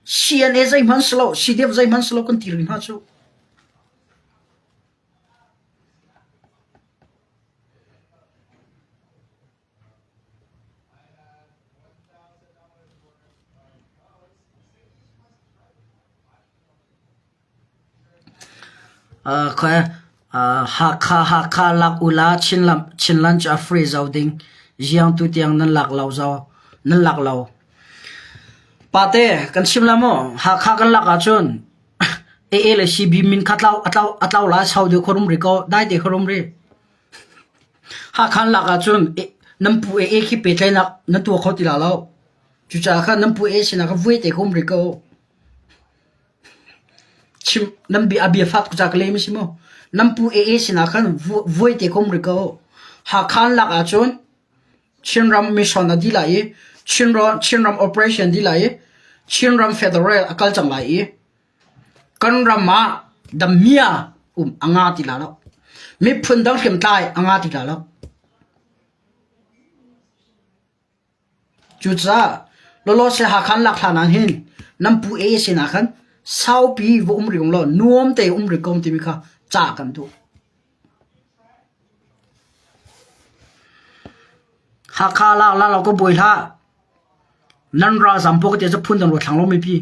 CNA zeihmanh si lo CDF zeihmanh si lo kan ti rih hna cu. Hakha Hakha lak ula Chinland cu a free zau ding. Ziang tu tiang nan lak lo zau nan lak lo. Pate kan chim la maw Hakha kan lak ahcun AA le CB min kha tlau a tlau a tlau lai sau deuh khuarum ri ko dai te khuarum ri. Hakha an lak ahcun nan pu AA khi pehtlaihnak nan tuah kho ti la lo. Cucaah khan nan pu AA sinah khan vuai te kha um rih ko. Chim nan bia a bia fak ca ka lem a si maw? Nan pu AA sinah khan vuai te kha um rih ko. Hakha an lak ahcun Chinram mission a dih lai i Chinram, Chinram operation dih lai i Chinram federal a kal cang lai i Kan ram ah damiah um a nga ti la lo. Miphun dang hriamtlai a nga ti la lo. Cucaah lawlawse Hakha an lak hlan ah hin nan pu e sinah khan saupi va um rih law nuam te um rih ko timi kha ca kan duh. Hakha lak la lo ka buai hlah. Nan ralzam pawl ka ti cu phundang rua thlang lo mipi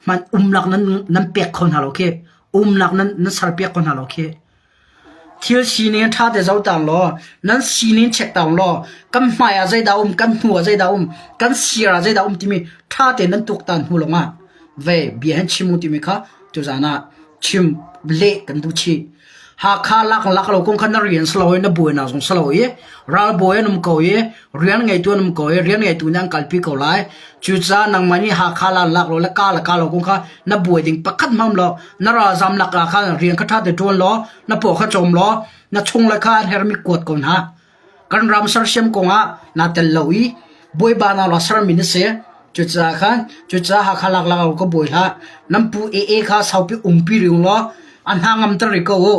hmanh umnak nan nan pek kho hna lo khi umnak nan nan ser piak kho hna lo khi thil sining ṭha te zoh tang law nan sining check tang law kan hmai ah zeidah um kan hnu ah zeidah um kan sir ah zeidah um timi ṭha te nan tuaktan hnu lawngah ve bia hin chim u timi kha tuzan ah chim leh kan duh chih. Hakha lak lak lo kong kha na rian si lo i na buainak zong si lo i ralbawi an um ko i rian ngeitu an um ko i rian ngeitu nih an kalpi ko lai. Cucaah nangmah nih Hakha la lak lo le ka le ka lo kong kha na buai ding pakhat hmang lo na ralzam lak ah khan rian kha ṭha te ṭuan law na paw kha cawm law na chung le kha an hermi kuat ko hna. Kan ram sersiam kongah naa tel lo i bawipa na sermi na si. Cucaah khan cucaah Hakha lak lak ka bawi hlah. Nan pu AA kha saupi umpi rih law a hna ngamter rih ko u.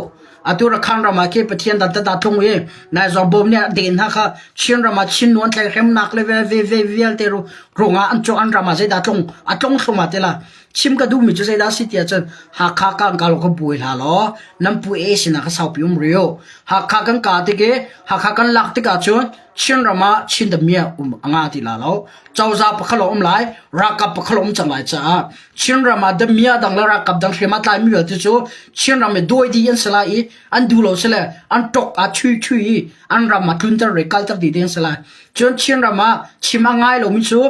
Atu Rakhan ram ah khi Pathian dan tata tlung i nai zong bawm nih a den hna kha Chin ram ah Chin nuan tlaihhremnak le ve ve vialte ru. Ruangah an an ram ah zeidah tlung a tlung thlum ah tila chim ka duhmi cu zeidah si tiah cun Hakha kan ka lo ka buai hla law nan pu e sinah ka saupi um rio Hakha kan ka tik i Hakha kan lak tikah cun Chin ram ah Chin damiah um anga ti la lo cozah pakhat lo um lai ralkap pakhat lo um cang lai caah Chin ram ah damiah dang le ralkap dang hriam a tlai mi vialte cu Chin ram i dawi dih an si lai i an duh lo si le an ṭok ah chui chui i an ram ah tlunter re kalter dih ding si lai Cun Chinram ah chim a ngai lomi cu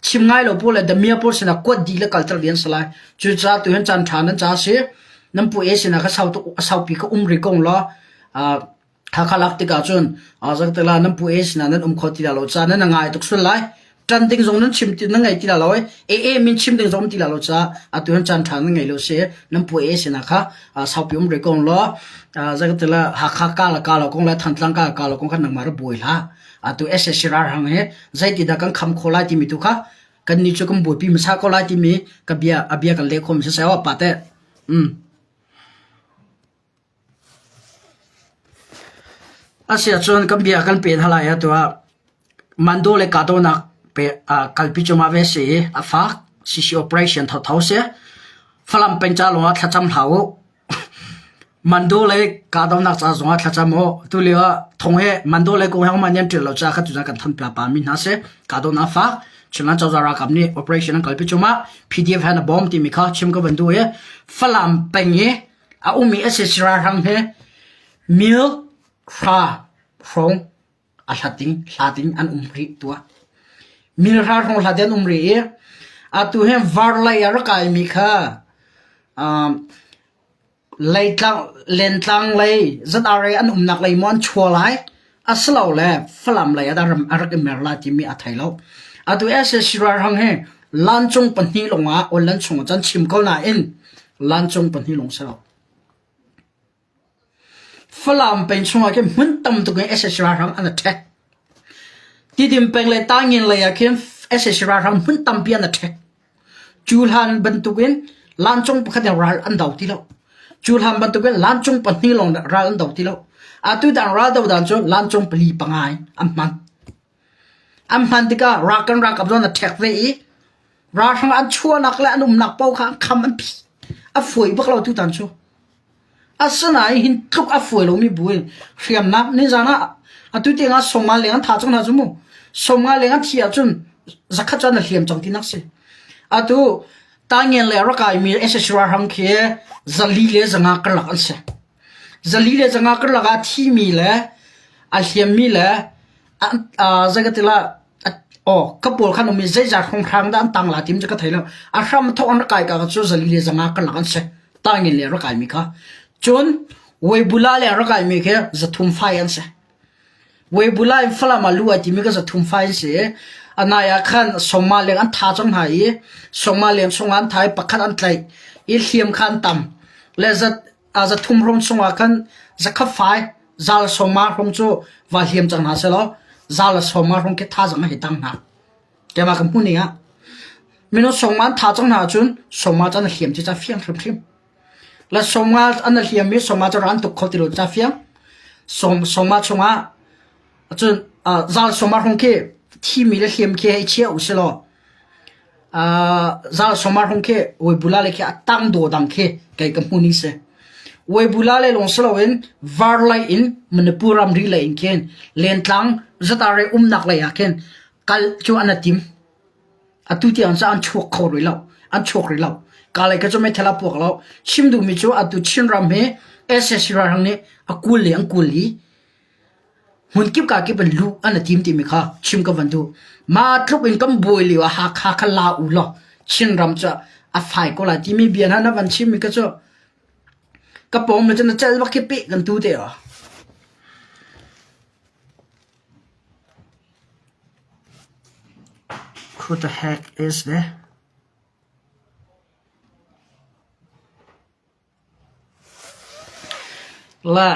chim ngai lo pawl le damiah pawl sinah kuat dih le kalter dih an si lai. Cucaah tuhin caan ṭha nan ca a si. Nan pu e sinah kha sau tuk a saupi kha um rih ko law Hakha lak tikah cun zaktela nan pu e sinah nan um kho ti la lo caah nan ngai tuk sual lai. Ṭan ding zong nan chim nan ngei ti la lo i AA min chim ding zong um ti la lo caah atu hin caan ṭha nan ngei lo si. Nan pu e sinah kha saupi um rih ko law zeikatila Hakha ka le ka lo kong le Thantlang ka le ka lo kong kha nangmah ra buai hlah. Atu SAC ralhrang hi zeitidah kan kham khawh lai timi tu kha kannih cu kan buaipi hmasa ko lai timi ka bia a bia kan leh khawhmi siseh aw pate. Mm. Asiahcun kan bia kan pe hna lai ah tuah Mando le kahdohnak pe kalpi cuahmah ve si i a fak. CC operation thotho si. Falam peng ca lawngah thlacam hlah u. Mando le kahdohnak ca zongah thlacam u. Tulio ah thong he Mando le kong he man yan ṭil lo ca kha tuzan kan than pia pa mi hna si. Kahdohnak fak. Chinland cozah ralkap nih operation an kalpi cuahmah. PDF he na bawm timi kha chim ka van duh i Falam peng i a ummi sac ralhrang hi mil hra hrawng a hlating hlating an um rih tuah. Mil hra hrawng hlat an um rih i atu hi varlei a rak kaimi kha um, leitlang lentlang lei ZRA an umnak lei maw an chua lai asilole Falam lei ah dah a rak i mer lai timi a thei lo. Atu sac ralhrang hi lancung pahnih lawngah online chung ah cun chim ko nain lancung pahnih lawng si lo. Falam peng chungah khin hmun tam tuk in sac ralhrang an attack. Tidim peng le Tangin lei ah khin sac ralhrang hmun tampi an attack. Cu hlan bantukin lancung pakhat in ral an do ti lo. Cu hlan bantukin lancung pahnih lawng ral an do ti lo. Atu dang ral do dan cu lancung pali panga in an hman. An hman tikah ral kan ralkap zong an ṭhek ve i ralhrang an chuahnak le an umnak paoh kha an kham an phih. A fawi bak lo tutan cu. Asinain hin tluk a fawi lomi bu in hriamnam nizan ah atu tiang ah sawmnga leng an thah cang hna cu mu. Sawmnga leng an thi ahcun zakhat cu an hliam cang tinak si. Atu Tangen le rak kaimi SSC ralhrang khi zali le zanga karlak an si. Zali le zanga karlak ah thimi le a hliammi le Zeikatila aw ka pawl khan um i zeizat hrawnghrang dah an tang la tim cu ka thei lo. A hram thawk an rak kai ka cu zali le zanga karlak an si. Tangin le rak kaimi kha. Cun Weibula le rak kaimi khi zathum fai an si. Weibula in Falam ah lu ai timi ka zathum fai an si. Anai ah khan sawma leng an tha cang hna i sawma leng chungah an tha i pakhat an tlaih i hliam kha an tam. Le zat zathum hrawng chungah khan zakhat fai zal sawma hrawng cu va hliam cang hna sehlaw zal sawma hrawng khi thazang a hei tang hna. Keimah ka hmuh ning ah minung sawma an tha cang hna ahcun sawma cu an hliam ti ca fiang hrimhrim. Le sawma an hliam i sawma cu ran tuk kho ti lo ca fiang. Sawma chungah cun zal sawma hrawng khi thimi le hliam khi hei chia u silaw Zal sawmar hung khi Weibula le khi a tang daw dang khi kei ka hmu ning si. Weibula le lawng si loin var lei in Manipur ramri lei in khin lentlang zatare umnak lei ah khin kal cu an tim. Atu tiang cu an chuak kho rih lo. An chuak rih lo. Ka lei ka cu meithal a puak lo. Chim duhmi cu atu Chinram hi SSC ralhrang nih a kul le an kul i Hmunkip kakip in luh an i tim timi kha chim ka van duh. Mah tluk in kan buai lio ah Hakha kha la u law Chinram cu a fai ko lai timi bia hna na van chimmi kha cu ka pawng le cu na celh bak khi peh kan tu te aw. Who the heck is there? La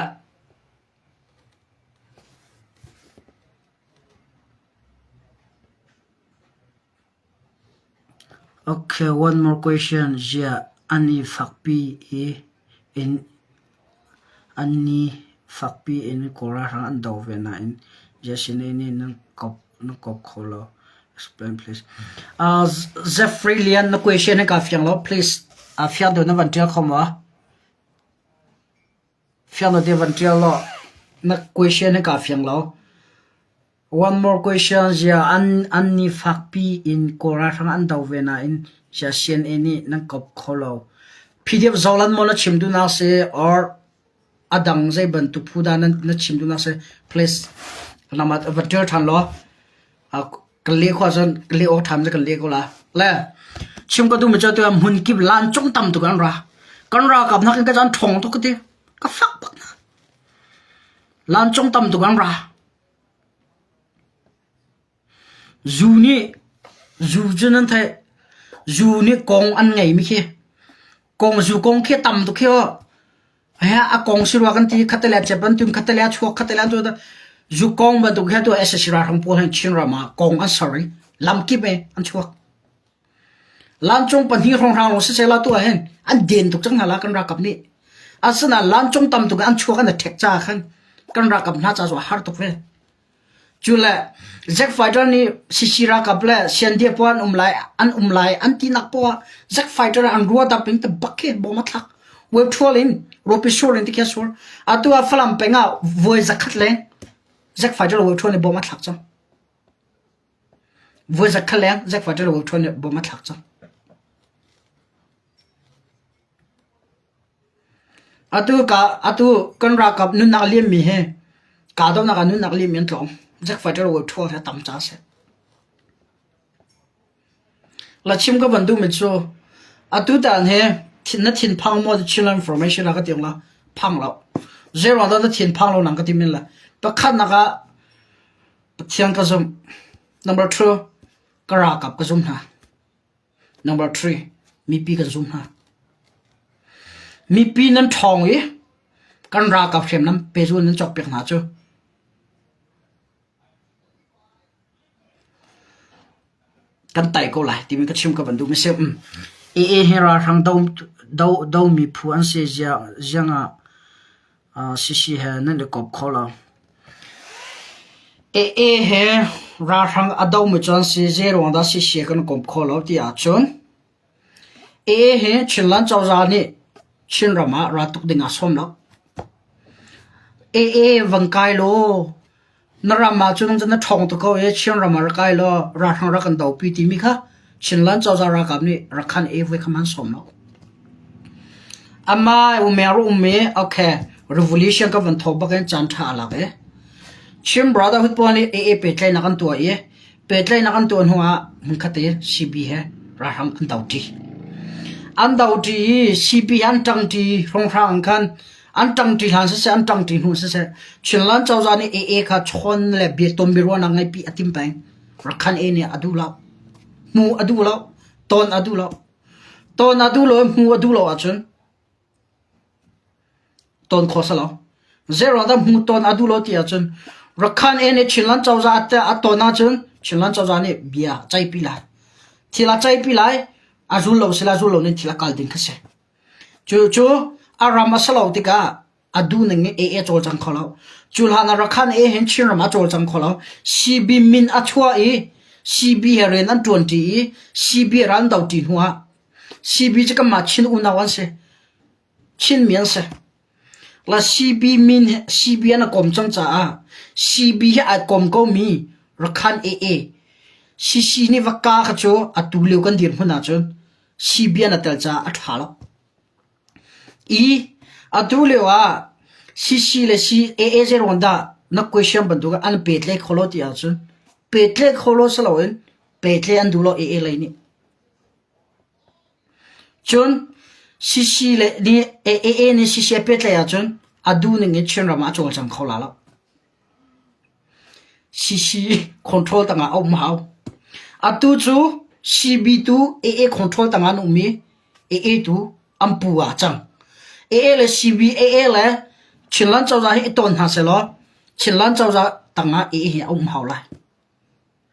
Okay, one more question. Ziah an i fakpi i in an i fakpi in Kawl ralhrang an do ve nain ziah sinai nih nan kop nan kop kho lo. Explain please. Uh, Jeffrey Lian na question hi ka fiang lo please. Uh, fiang deuh na van tial kho ma? Fiang deuh te van tial lo. Na question hi ka fiang lo. One more question zia an an ni fakpi in Kawl ralhrang an do ve nain zia CNA nih nan kop kho lo. PDF Zolan maw na chim duhnak si or a dang zei bantuk phu dah na chim duhnak si please nama va ṭial ṭhan law kan leh khawh ahcun kan leh awk ṭhan cu kan leh ko la. Le chim ka duhmi cu atu ah hmun kip lan cung tam tuk an ra. Kan ralkap nakin ka caan ṭhawng tuk ka ti. Ka fak bak hna. Lan cung tam tuk an ra. Zu nih zu cu nan theih. Zu nih kong an ngeimi khi kong zu kong khi tam tuk khi aw. A kong si rua kan ti khatte le cep an tum khatte le a chuak khatte le an tuah zu kong bantuk he tu SSC ralhrang pawl hin Chinram ah kong an ser i lamkip e an chuak. Lancung pahnih hrawnghrang lawng siseh la tu ah hin an den tuk cang hna la kan ralkap nih. Asinain lancung tam tuk in an chuak an i ṭhek caah khan kan ralkap hna ca cu a har tuk ve. Cule Zack Fighter nih CC ralkap le CNDF pawl an um lai an um lai an tinak poah ah Zack Fighter an rua dap in bak khi bom a thlak. Web ṭhual in ropi sur in tikhi a sur. Atu ah Falam peng ah voi zakhat leng Zack Fighter web ṭhual nih bom a thlak cang. Voi zakhat leng Zack Fighter web ṭhual nih bom a thlak cang. Atu ka atu kan ralkap nunnak liammi hi kahdohnak ah nunnak liammi an tlawm. Zack fighter wo ṭhual hi a tam caah a si. Lachim ka van duhmi cu atu tan hi na thinphang maw Chinland information ah ka ti la phang lo. Zeiruang dah na thinphang lo nang ka ti men la. Pakhatnak ah Pathian ka zumh. Number two, ka ralkap ka zum hna. Number three, mipi kan zum hna. Mipi nan ṭhawng i kan ralkap hriamnam pehzul nan cawkpiak hna cu kan tai ko lai timi ka chim ka van duh mi si. AA hi ralhrang do, do, domi phu an si ziang ah CC he nan i kawp kho lo. AA he ralhrang a domi cu an si. Zeiruang dah CC he kan kawp kho lo ti ahcun AA hi Chinland cozah nih Chinram ah raltuk ding ah sawm lo. AA van kai law Na ram ah cun na ṭhawng tuk ko i Chinram ah rak kai law ralhrang rak kan dopi timi kha Chinland cozah ralkap nih Rakhan e voi kha an sawm lo. Amah umer um i okay revolution ka van thawk bak in caan ṭha a lak i Chin Brotherhood pawl nih AA pehtlaihnak an tuah i pehtlaihnak an tuah hnu ah hmunkhat i CB he ralhrang an doṭi. An doṭi i CB he an ṭangṭi hrawnghrang in khan An ṭangṭi hlan siseh, an ṭangṭi hnu siseh, Chinland cozah nih AA kha chawn le biaton biaruahnak ngeihpi a tim peng. Rakhan A nih a duh lo. Hmu a duh lo. Ton a duh lo. Ton a duh lo i hmu a duh lo ahcun ton khawh si lo. Zeiruang dah hmu ton a duh lo ti ahcun Rakhan A nih Chinland cozah a ton ahcun Chinland cozah nih bia a ceihpi lai. Thil a ceihpi lai, a zul lo sila zul lo ning thil a kal ding kha si. Cucu a ram a si lo tikah a duhning in AA a cawlcang kho lo. Cu hlan ah Rakhan A hin Chinram a cawlcang kho lo. CB min a chuah i CB he rian an ṭuanṭi i CB ral an doṭi hnu ah CB cu kanmah Chin unau an si. Chinmi an si. La CB min CB an a kom cang caah CB he ai kom komi Rakhan AA CC nih va ka kha cu atu lio kan dirhmun ahcun CBN a tel caah a ṭha lo. I atu lio ah CC le CAA zeiruang dah na question bantuk an petlai kho lo ti ahcun petlai kho lo si loin petlai an duh lo AA lei nih. Cun CC le nih AA nih CC a petlai ahcun a duh ning in Chinram ah a cawlcang kho la lo. CC control tangah a um hau. Atu cu CB tu AA control tangah an um i AA tu an pu ah a cang. AA le CB, AA le Chinland cozah hi i tawn hna sehlaw Chinland cozah tangah AA hi a um hau lai.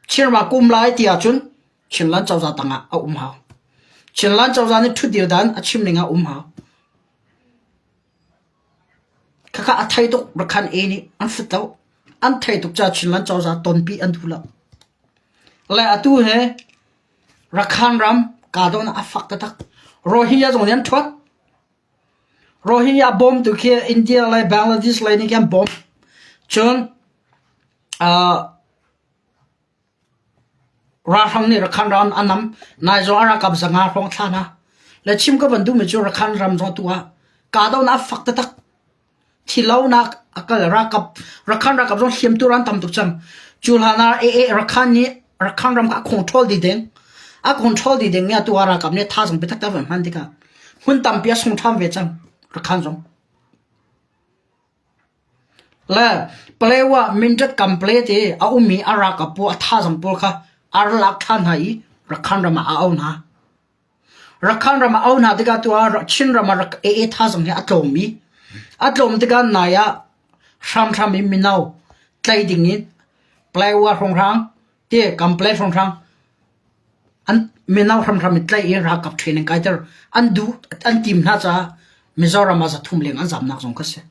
Chinram ah ka um lai ti ahcun Chinland cozah tangah a um hau. Chinland cozah nih ṭhutdir dan a chim ning ah a um hau. Khakha a thei tuk Rakhan A nih an fut lo. An thei tuk caah Chinland cozah tonpi an duh lo. Le atu he Rakhan ram kahdohnak a fak taktak. Rohingya zong nih an ṭhuat. Rohingya bawmtu khi India le Bangladesh lei nih khin an bawmh. Cun uh, ralhrang nih Rakhan ram an nam. Nai zong a ralkap zanga hrawng thla hna. Le chim ka van duhmi cu Rakhan ram zong tu ah kahdohnak a fak taktak. Thilonak a kal. Ralkap Rakhan ralkap zong hliamtu an tam tuk cang. Cu hlan ah AA Rakhan nih Rakhan ram kha a control dih ding. A control dih ding i atu ah ralkap nih thazaang biatak te a hman tikah hmun tampi a sung ṭhan ve cang Rakhan zong. Le Palewa Mindat Kample ti a ummi a ralkap pawl a thazaang pawl kha a ra lak ṭhan hna i Rakhan ram ah a auh hna. Rakhan ram ah a auh hna tikah tu ah Chin ram ah rak AA thazaang hi a tlawm i a tlawm tikah nai ah hramhram in mino tlaih ding in Plywood hrawnghrang ti Kample hrawnghrang an mino hramhram in tlaih i ralkap training kaiter an duh an tim hna caah Mizoram ah zathum leng an zamnak zong kha si.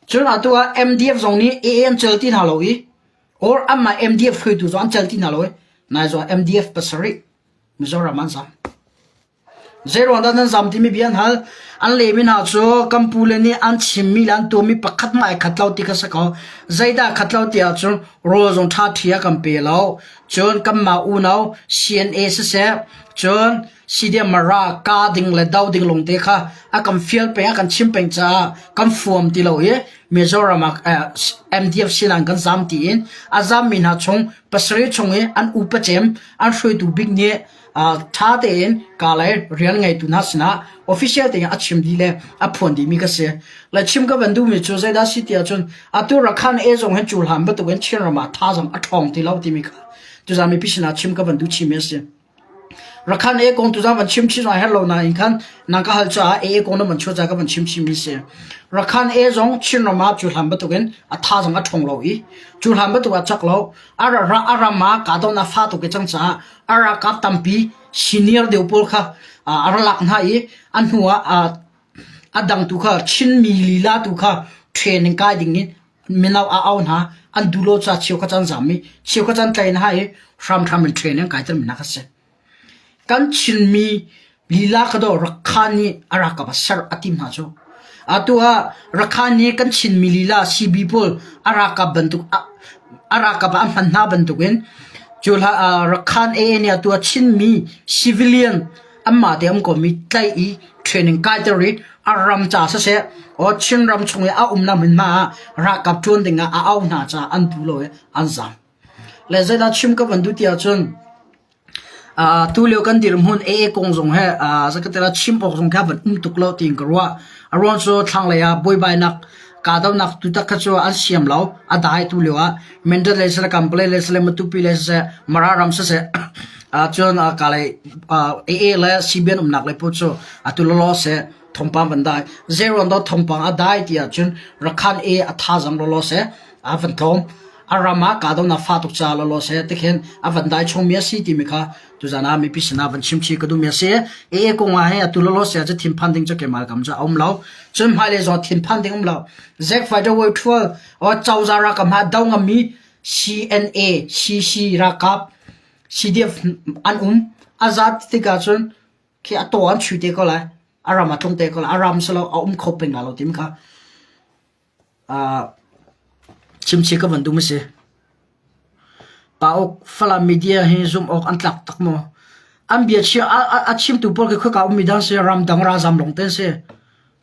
Cun atu ah MDF zong nih AA an cel ti hna lo i or anmah MDF hruaitu zong an cel ti hna lo i nai zong MDF pasarih Mizoram an zam. Zeiruang dah nan zam timi bia an hal. An lehmi hna cu kan pule nih an chimmi le an tuahmi pakhat hmanh ai khat lo ti kha si ko. Zeidah khat lo ti ahcun rawl zong ṭha ṭhi a kan pe lo. Cun kanmah unau CNA siseh, cun CDM Mara ka ding le do ding lawngte kha a kan fial peng, a kan chim peng caah kan fuam ti lo i Mizoram ah MDF sinah kan zam tiin a zammi hna chung pasarih chung i an upa cem an hruaitu bik nih ṭha tein ka le rian ngeitu hna sinah official tein a chim dih le a phuan dihmi ka si. Le chim ka van duhmi cu zeidah si ti ahcun atu Rakhan e zong hin cu hlan bantukin Chin ram ah thazaang a ṭhawng ti lo timi kha tuzaan mipi sinah chim ka van duh chihmi a si. Rakhan e kong tuzaan van chim chin a herh lo nain khan nang ka hal caah e kong na van chuah caah ka van chim chimmi si. Rakhan e zong Chin ram ah cu hlan bantukin a thazaang a ṭhawng lo i cu hlan bantuk a cak lo a ram ah kahdohnak fa tuk i cang caah a ralkap tampi senior deuh pawl kha a ra lak hna i a hnu ah a dang tu kha Chinmi lila tu kha training kai ding in mino a au hna an duh lo ca cheukhat an zam i cheukhat an tlai hna i hramhram in training kai ter mi hna kha si. Kan Chinmi lila kha dawh Rakhan nih a ralkap ah ser a tim hna cu. Atu ah Rakhan nih kan Chinmi lila CB pawl a ralkap bantuk a ralkap ah a hman hna bantukin cu hlah Rakhan AA nih atu ah Chinmi civilian anmah te um komi tlaih i training kaiter i a ram ca siseh aw Chin ram chung i a umnak hmunhma ah ralkap ṭuan ding ah a auh hna caah an duh lo i an zaam. Le zeidah chim ka van duh ti ahcun Tulio kan dirhmun AA kong zong he zakatela chim awk zong kha van um tuk lo tiin ka ruah. A ruang cu thlanglei ah buaibainak kahdohnak tutak kha cu an siam lo. A dai tulio ah Mendel lei siseh, Kampalay lei siseh, Matupi lei siseh, Mara ram siseh cun kalay AA le CBN umnak lei paoh cu atu lawlaw seh thawngpang van dai. Zeiruang dah thawngpang a dai ti ahcun Rakhan A a thazaang lawlaw seh a van tlawm. A ram ah kahdohnak fah tuk caah lawlaw seh tikhin a van dai chungmi a si timi kha tuzan ah mipi sinah van chimchih ka duhmi a si. AA kong ah hin atu lawlaw seh cu thinphan ding cu keimah kam cu a um lo. Cun hmailei zong thinphan ding um lo. Zack Fighter Way 12 or cozah ralkap hna do ngammi CNA, CC ralkap, CDF an um. A zat tikah cun khi a taw an chui te ko lai. A ram a tlung te ko lai. A ram silo a um kho peng la lo timi kha Chimchih ka van duh a si. Pauk Falam media hi zumh awk an tlak tak maw? An bia a chimtu pawl khi khoika ummi dah an si? Ramdang ralzam lawng te an si.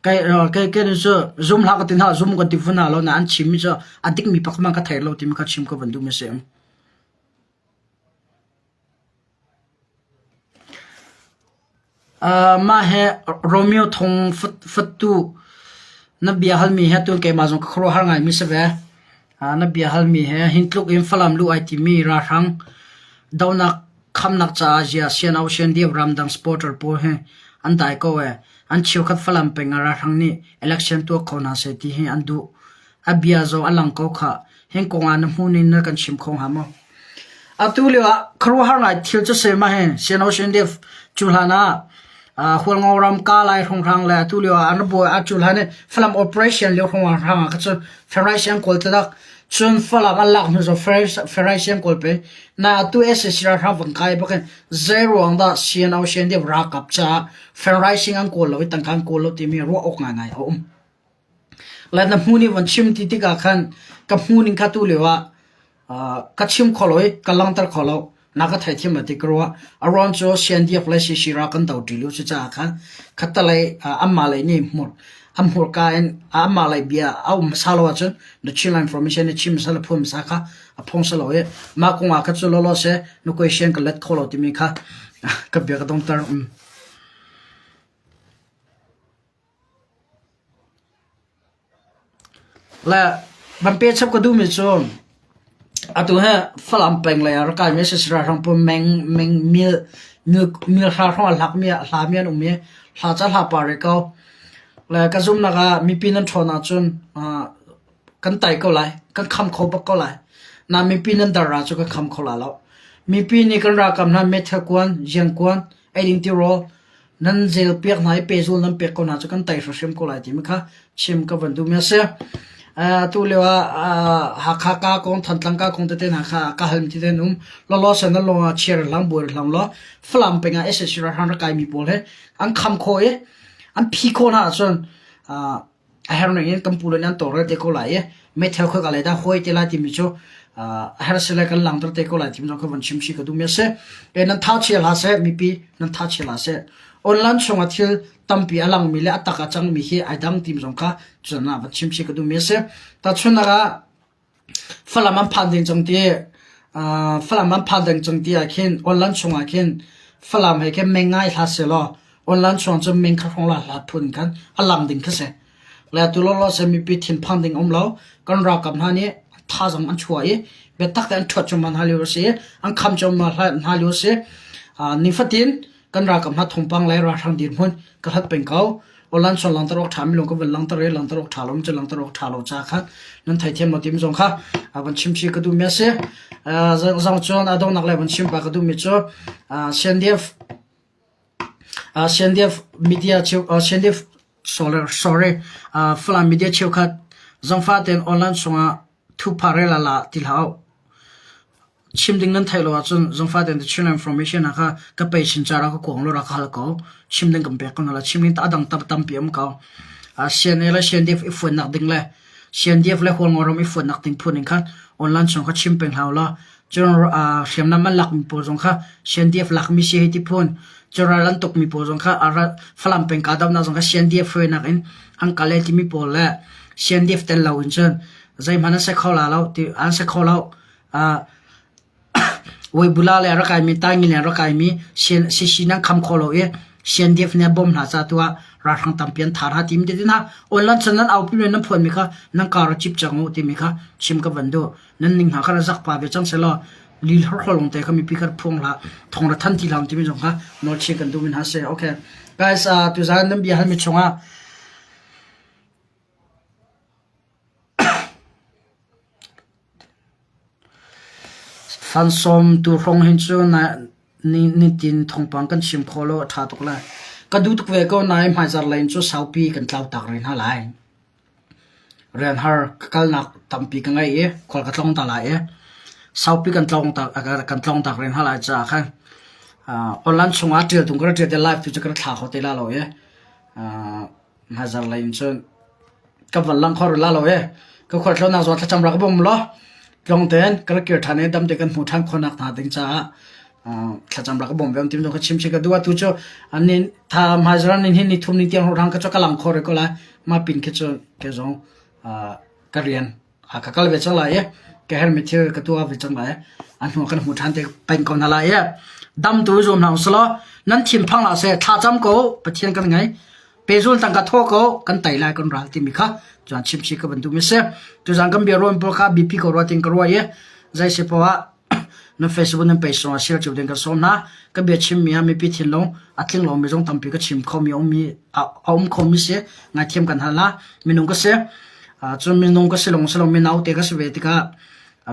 Kei kei nih cu zum hlah ka ti hna, zum kan ti fun hna lo nain an chimmi cu a dikmi pakhat hmanh ka thei lo timi kha chim ka van duhmi a si. Mah he Romeo thong fattu na bia halmi he tun keimah zong ka khuaruahhar ngaimi si ve. Na bia halmi he hin tluk in Falam luh ai timi ralhrang dohnak khamnak caah zia Sian Ocean Dip ramdang supporter pawl hi an dai ko ee. An cheukhat Falam peng ah ralhrang nih election tuah kho hna seh ti hi an duh. A bia zong a lang ko khah. Hin kong ah na hmuhning na kan chim kho hnga maw? Atu lio ah khuaruahhar ngai thil cu si mah hi Sian Def cu hlan ah Hualngo ram Kalay hrawnghrang le atu lio ah an buai a cu hlan i Falam operation lio hrawnghrang ah kha cun Federation kawl taktak. Cun Falam an lak hnu zong Pharisee kawl pe na atu SAC ralhrang van kai bak in zei ruang dah CNO CNDF ralkap caah fundraising an kawl lo i tangka an kawl lo timi ruah awk ngaingai a um. Le na hmu nih van chim ti tikah khan ka hmu ning kha tu lio ah ka chim kho lo i ka langhter kho lo. Na ka theithiam lo ti ka ruah. A ruang cu CNDF le CC ral kan do ṭi lio si caah khan khattelei anmah lei nih hmur an hmurka in anmah lei bia a um hmasa lo ahcun the Chinland Information nih chim hmasa le phuan hmasa kha a phung si lo i mah kong ah kha cu lawlaw seh na question ka let kho lo timi kha ka bia ka dongter. Um. Le van pe chap ka duhmi cu atu hi Falam peng lei ah rak kaimi a si ralhrang pawl meng meng mil mil mil hra hrawng a hlakmi a hlami an um i hla ca hla par rih ko. Le ka zumhnak ah mipi nan ṭhawn ahcun uh, kan tai ko lai, kan kham kho bak ko lai. Na mipi nan dar ah cu kan kham kho la lo. Mipi nih kan ralkap hna meithal kuan, jiangkuan, eiding tirawl nan zel piak hna i pehzul nan pek ko hna cu kan tei hrimhrim ko lai timi kha chim ka van duhmi a si. Uh, tu lio ah uh, Hakha ka kong Thantlang ka kong tete hna kha ka halmi tete an um. Lawlaw sen na lawng ah chiar hlang buar hlang law Falam peng ah SSC ralhrang rak kaimi pawl he an kham kho i an phi khawh hna ahcun uh, a herh ning in kan pu le nih an tawlrel te ko lai i meithal khoika lei dah hawi te lai timi cu a herh si le kan langhter te ko lai timi zong kha van chim chih ka duhmi a si. E nan tha chia hlah seh mipi nan tha chia hlah seh. Online chungah thil tampi a langmi le a tak a cangmi hi ai dang timi zong kha cun ah van chim chih ka duhmi a si. Tahchunhnak ah Falam an phan ding cang ti Falam an phan ding cang ti ah khin online chungah khin Falam he khin meng ngai hlah sehlaw online chung cun meng kha hrawng la hlat phun khan a lang ding khi si. Le atu lawlaw se mipi thinphang ding um lo kan ralkap hna nih thazaang an chuah i biatak te an ṭhuat cuahmah hna lio a si i an kham cuahmah hna lio a si. Nifatin kan ralkap hna thawngpang le ralhrang dirhmun ka hlat peng ko. Online chuan langter awk ṭha mi lawng ka van langter i langter awk ṭha lo mi cu langter awk ṭha lo ca kha nan theithiam lo tim zong kha van chim chih ka duhmi a si. Zong cun a donghnak le van chim pa ka duhmi cu CNDF CNDF media cheu CNDF sorry sorry Falam media cheukhat zongfa tein online chungah thupha rel ah la ti hlah u. Chim ding nan theih lo ahcun zungfah tein The Chinland Information ah kha ka pei chin ca ra ka kuang law ra ka hal ko. Chim ding kan pek ko hna lai. Chim ding a dang tam tampi um ko. CNA le CNDF i fuannak ding le CNDF le Hualngoram i fuannak ding phun in khan online chung kha chim peng hau law cun hriamnam an lakmi pawl zong kha CNDF lakmi si hei ti phun cun ral an tukmi pawl zong kha Falam peng kahdohnak zong kha CNDF hruainak in an kal e timi pawl le CNDF tel lo in cun zeihmanh an si kho la lo ti an si kho lo. Weibula le a rak kaimi Taingi le a rak kaimi sisi nan kham kho lo i CNDF nih a bawm hna ca tu ah ralhrang tampi an thar hna timi te hna online cun nan aupi mi nan phuan mi kha nan kar a cip cang u timi kha chim ka van duh nan ning hna kha ra zak pa ve cang selaw lil horholong te kha mipi kha phuang hlah thong ra than ti hlah timi zong kha nawl chin kan duh mi hna si okay guys uh, tuzan nan bia hal mi chungah Fansawm tu hrawng hin cu nitin thawngpang kan chim khawh lo a ṭha tuk lai. Ka duh tuk ve ko nain hmaizarh lei in cu saupi kan tlau tak rih hna lai. Rian har ka kalnak tampi ka ngei i khual ka tlawng ta lai i saupi kan tlawng tak kan tlawng tak rih hna lai caah khan online chungah ṭial tung ka rak ṭial te live tu cu ka rak thla kho te la lo i hmaizarh lei in cun ka van lang kho rih la lo e. Ka khualtlawnnak zong thlacam rak bawm law tlawng tein ka rak kir ṭhan i dam te kan hmuh ṭhan khawhnak hna ding caah thlacam rak bawm ve tim ka chim chi ka duh atu cu anin tha hmaizarh nin hin ni thum ni tiang hrawng ka cu ka lang kho rih ko lai ma pin khi cu ke zong ka rian ka kal ve cang lai i ka herhmi thil ka tuah ve cang lai a hnu kan hmu ṭhan te peng ko hna lai i dam tu zuam hna usih nan thinphang hlah seh thla cam ko Pathian kan ngei pezul tangka thaw ko kan tai lai kan ral timi kha chuan chimchi ka van duh mi si tuzan kan bia ruan pawl kha BP ko rua tin ka rua i zei si poah nan Facebook nan page zongah share cio ding kan sawm hna. Ka bia chimmi ah mipi thinlung a tling lomi zong tampi ka chim khomi a ummi a um khomi si. Ngaithiam kan hal hna. Minung ka si. Cun minung ka si lawng si lo mino te ka si ve tikah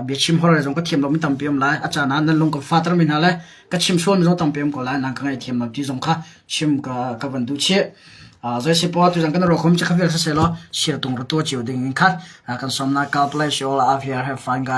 bia chim hor zong ka thiam lomi tampi um lai. A caan ah nan lung ka fater mi hna le ka chim sualmi zong tampi um ko lai. Nang ka ngaihthiam lo ti zong kha chim ka ka van duh chih. Zei si poah tuzan kan ruakhum cu kha vial siseh law siatung ra tuah cio ding in khan kan sawmnak God bless you all out here. Have fun guys.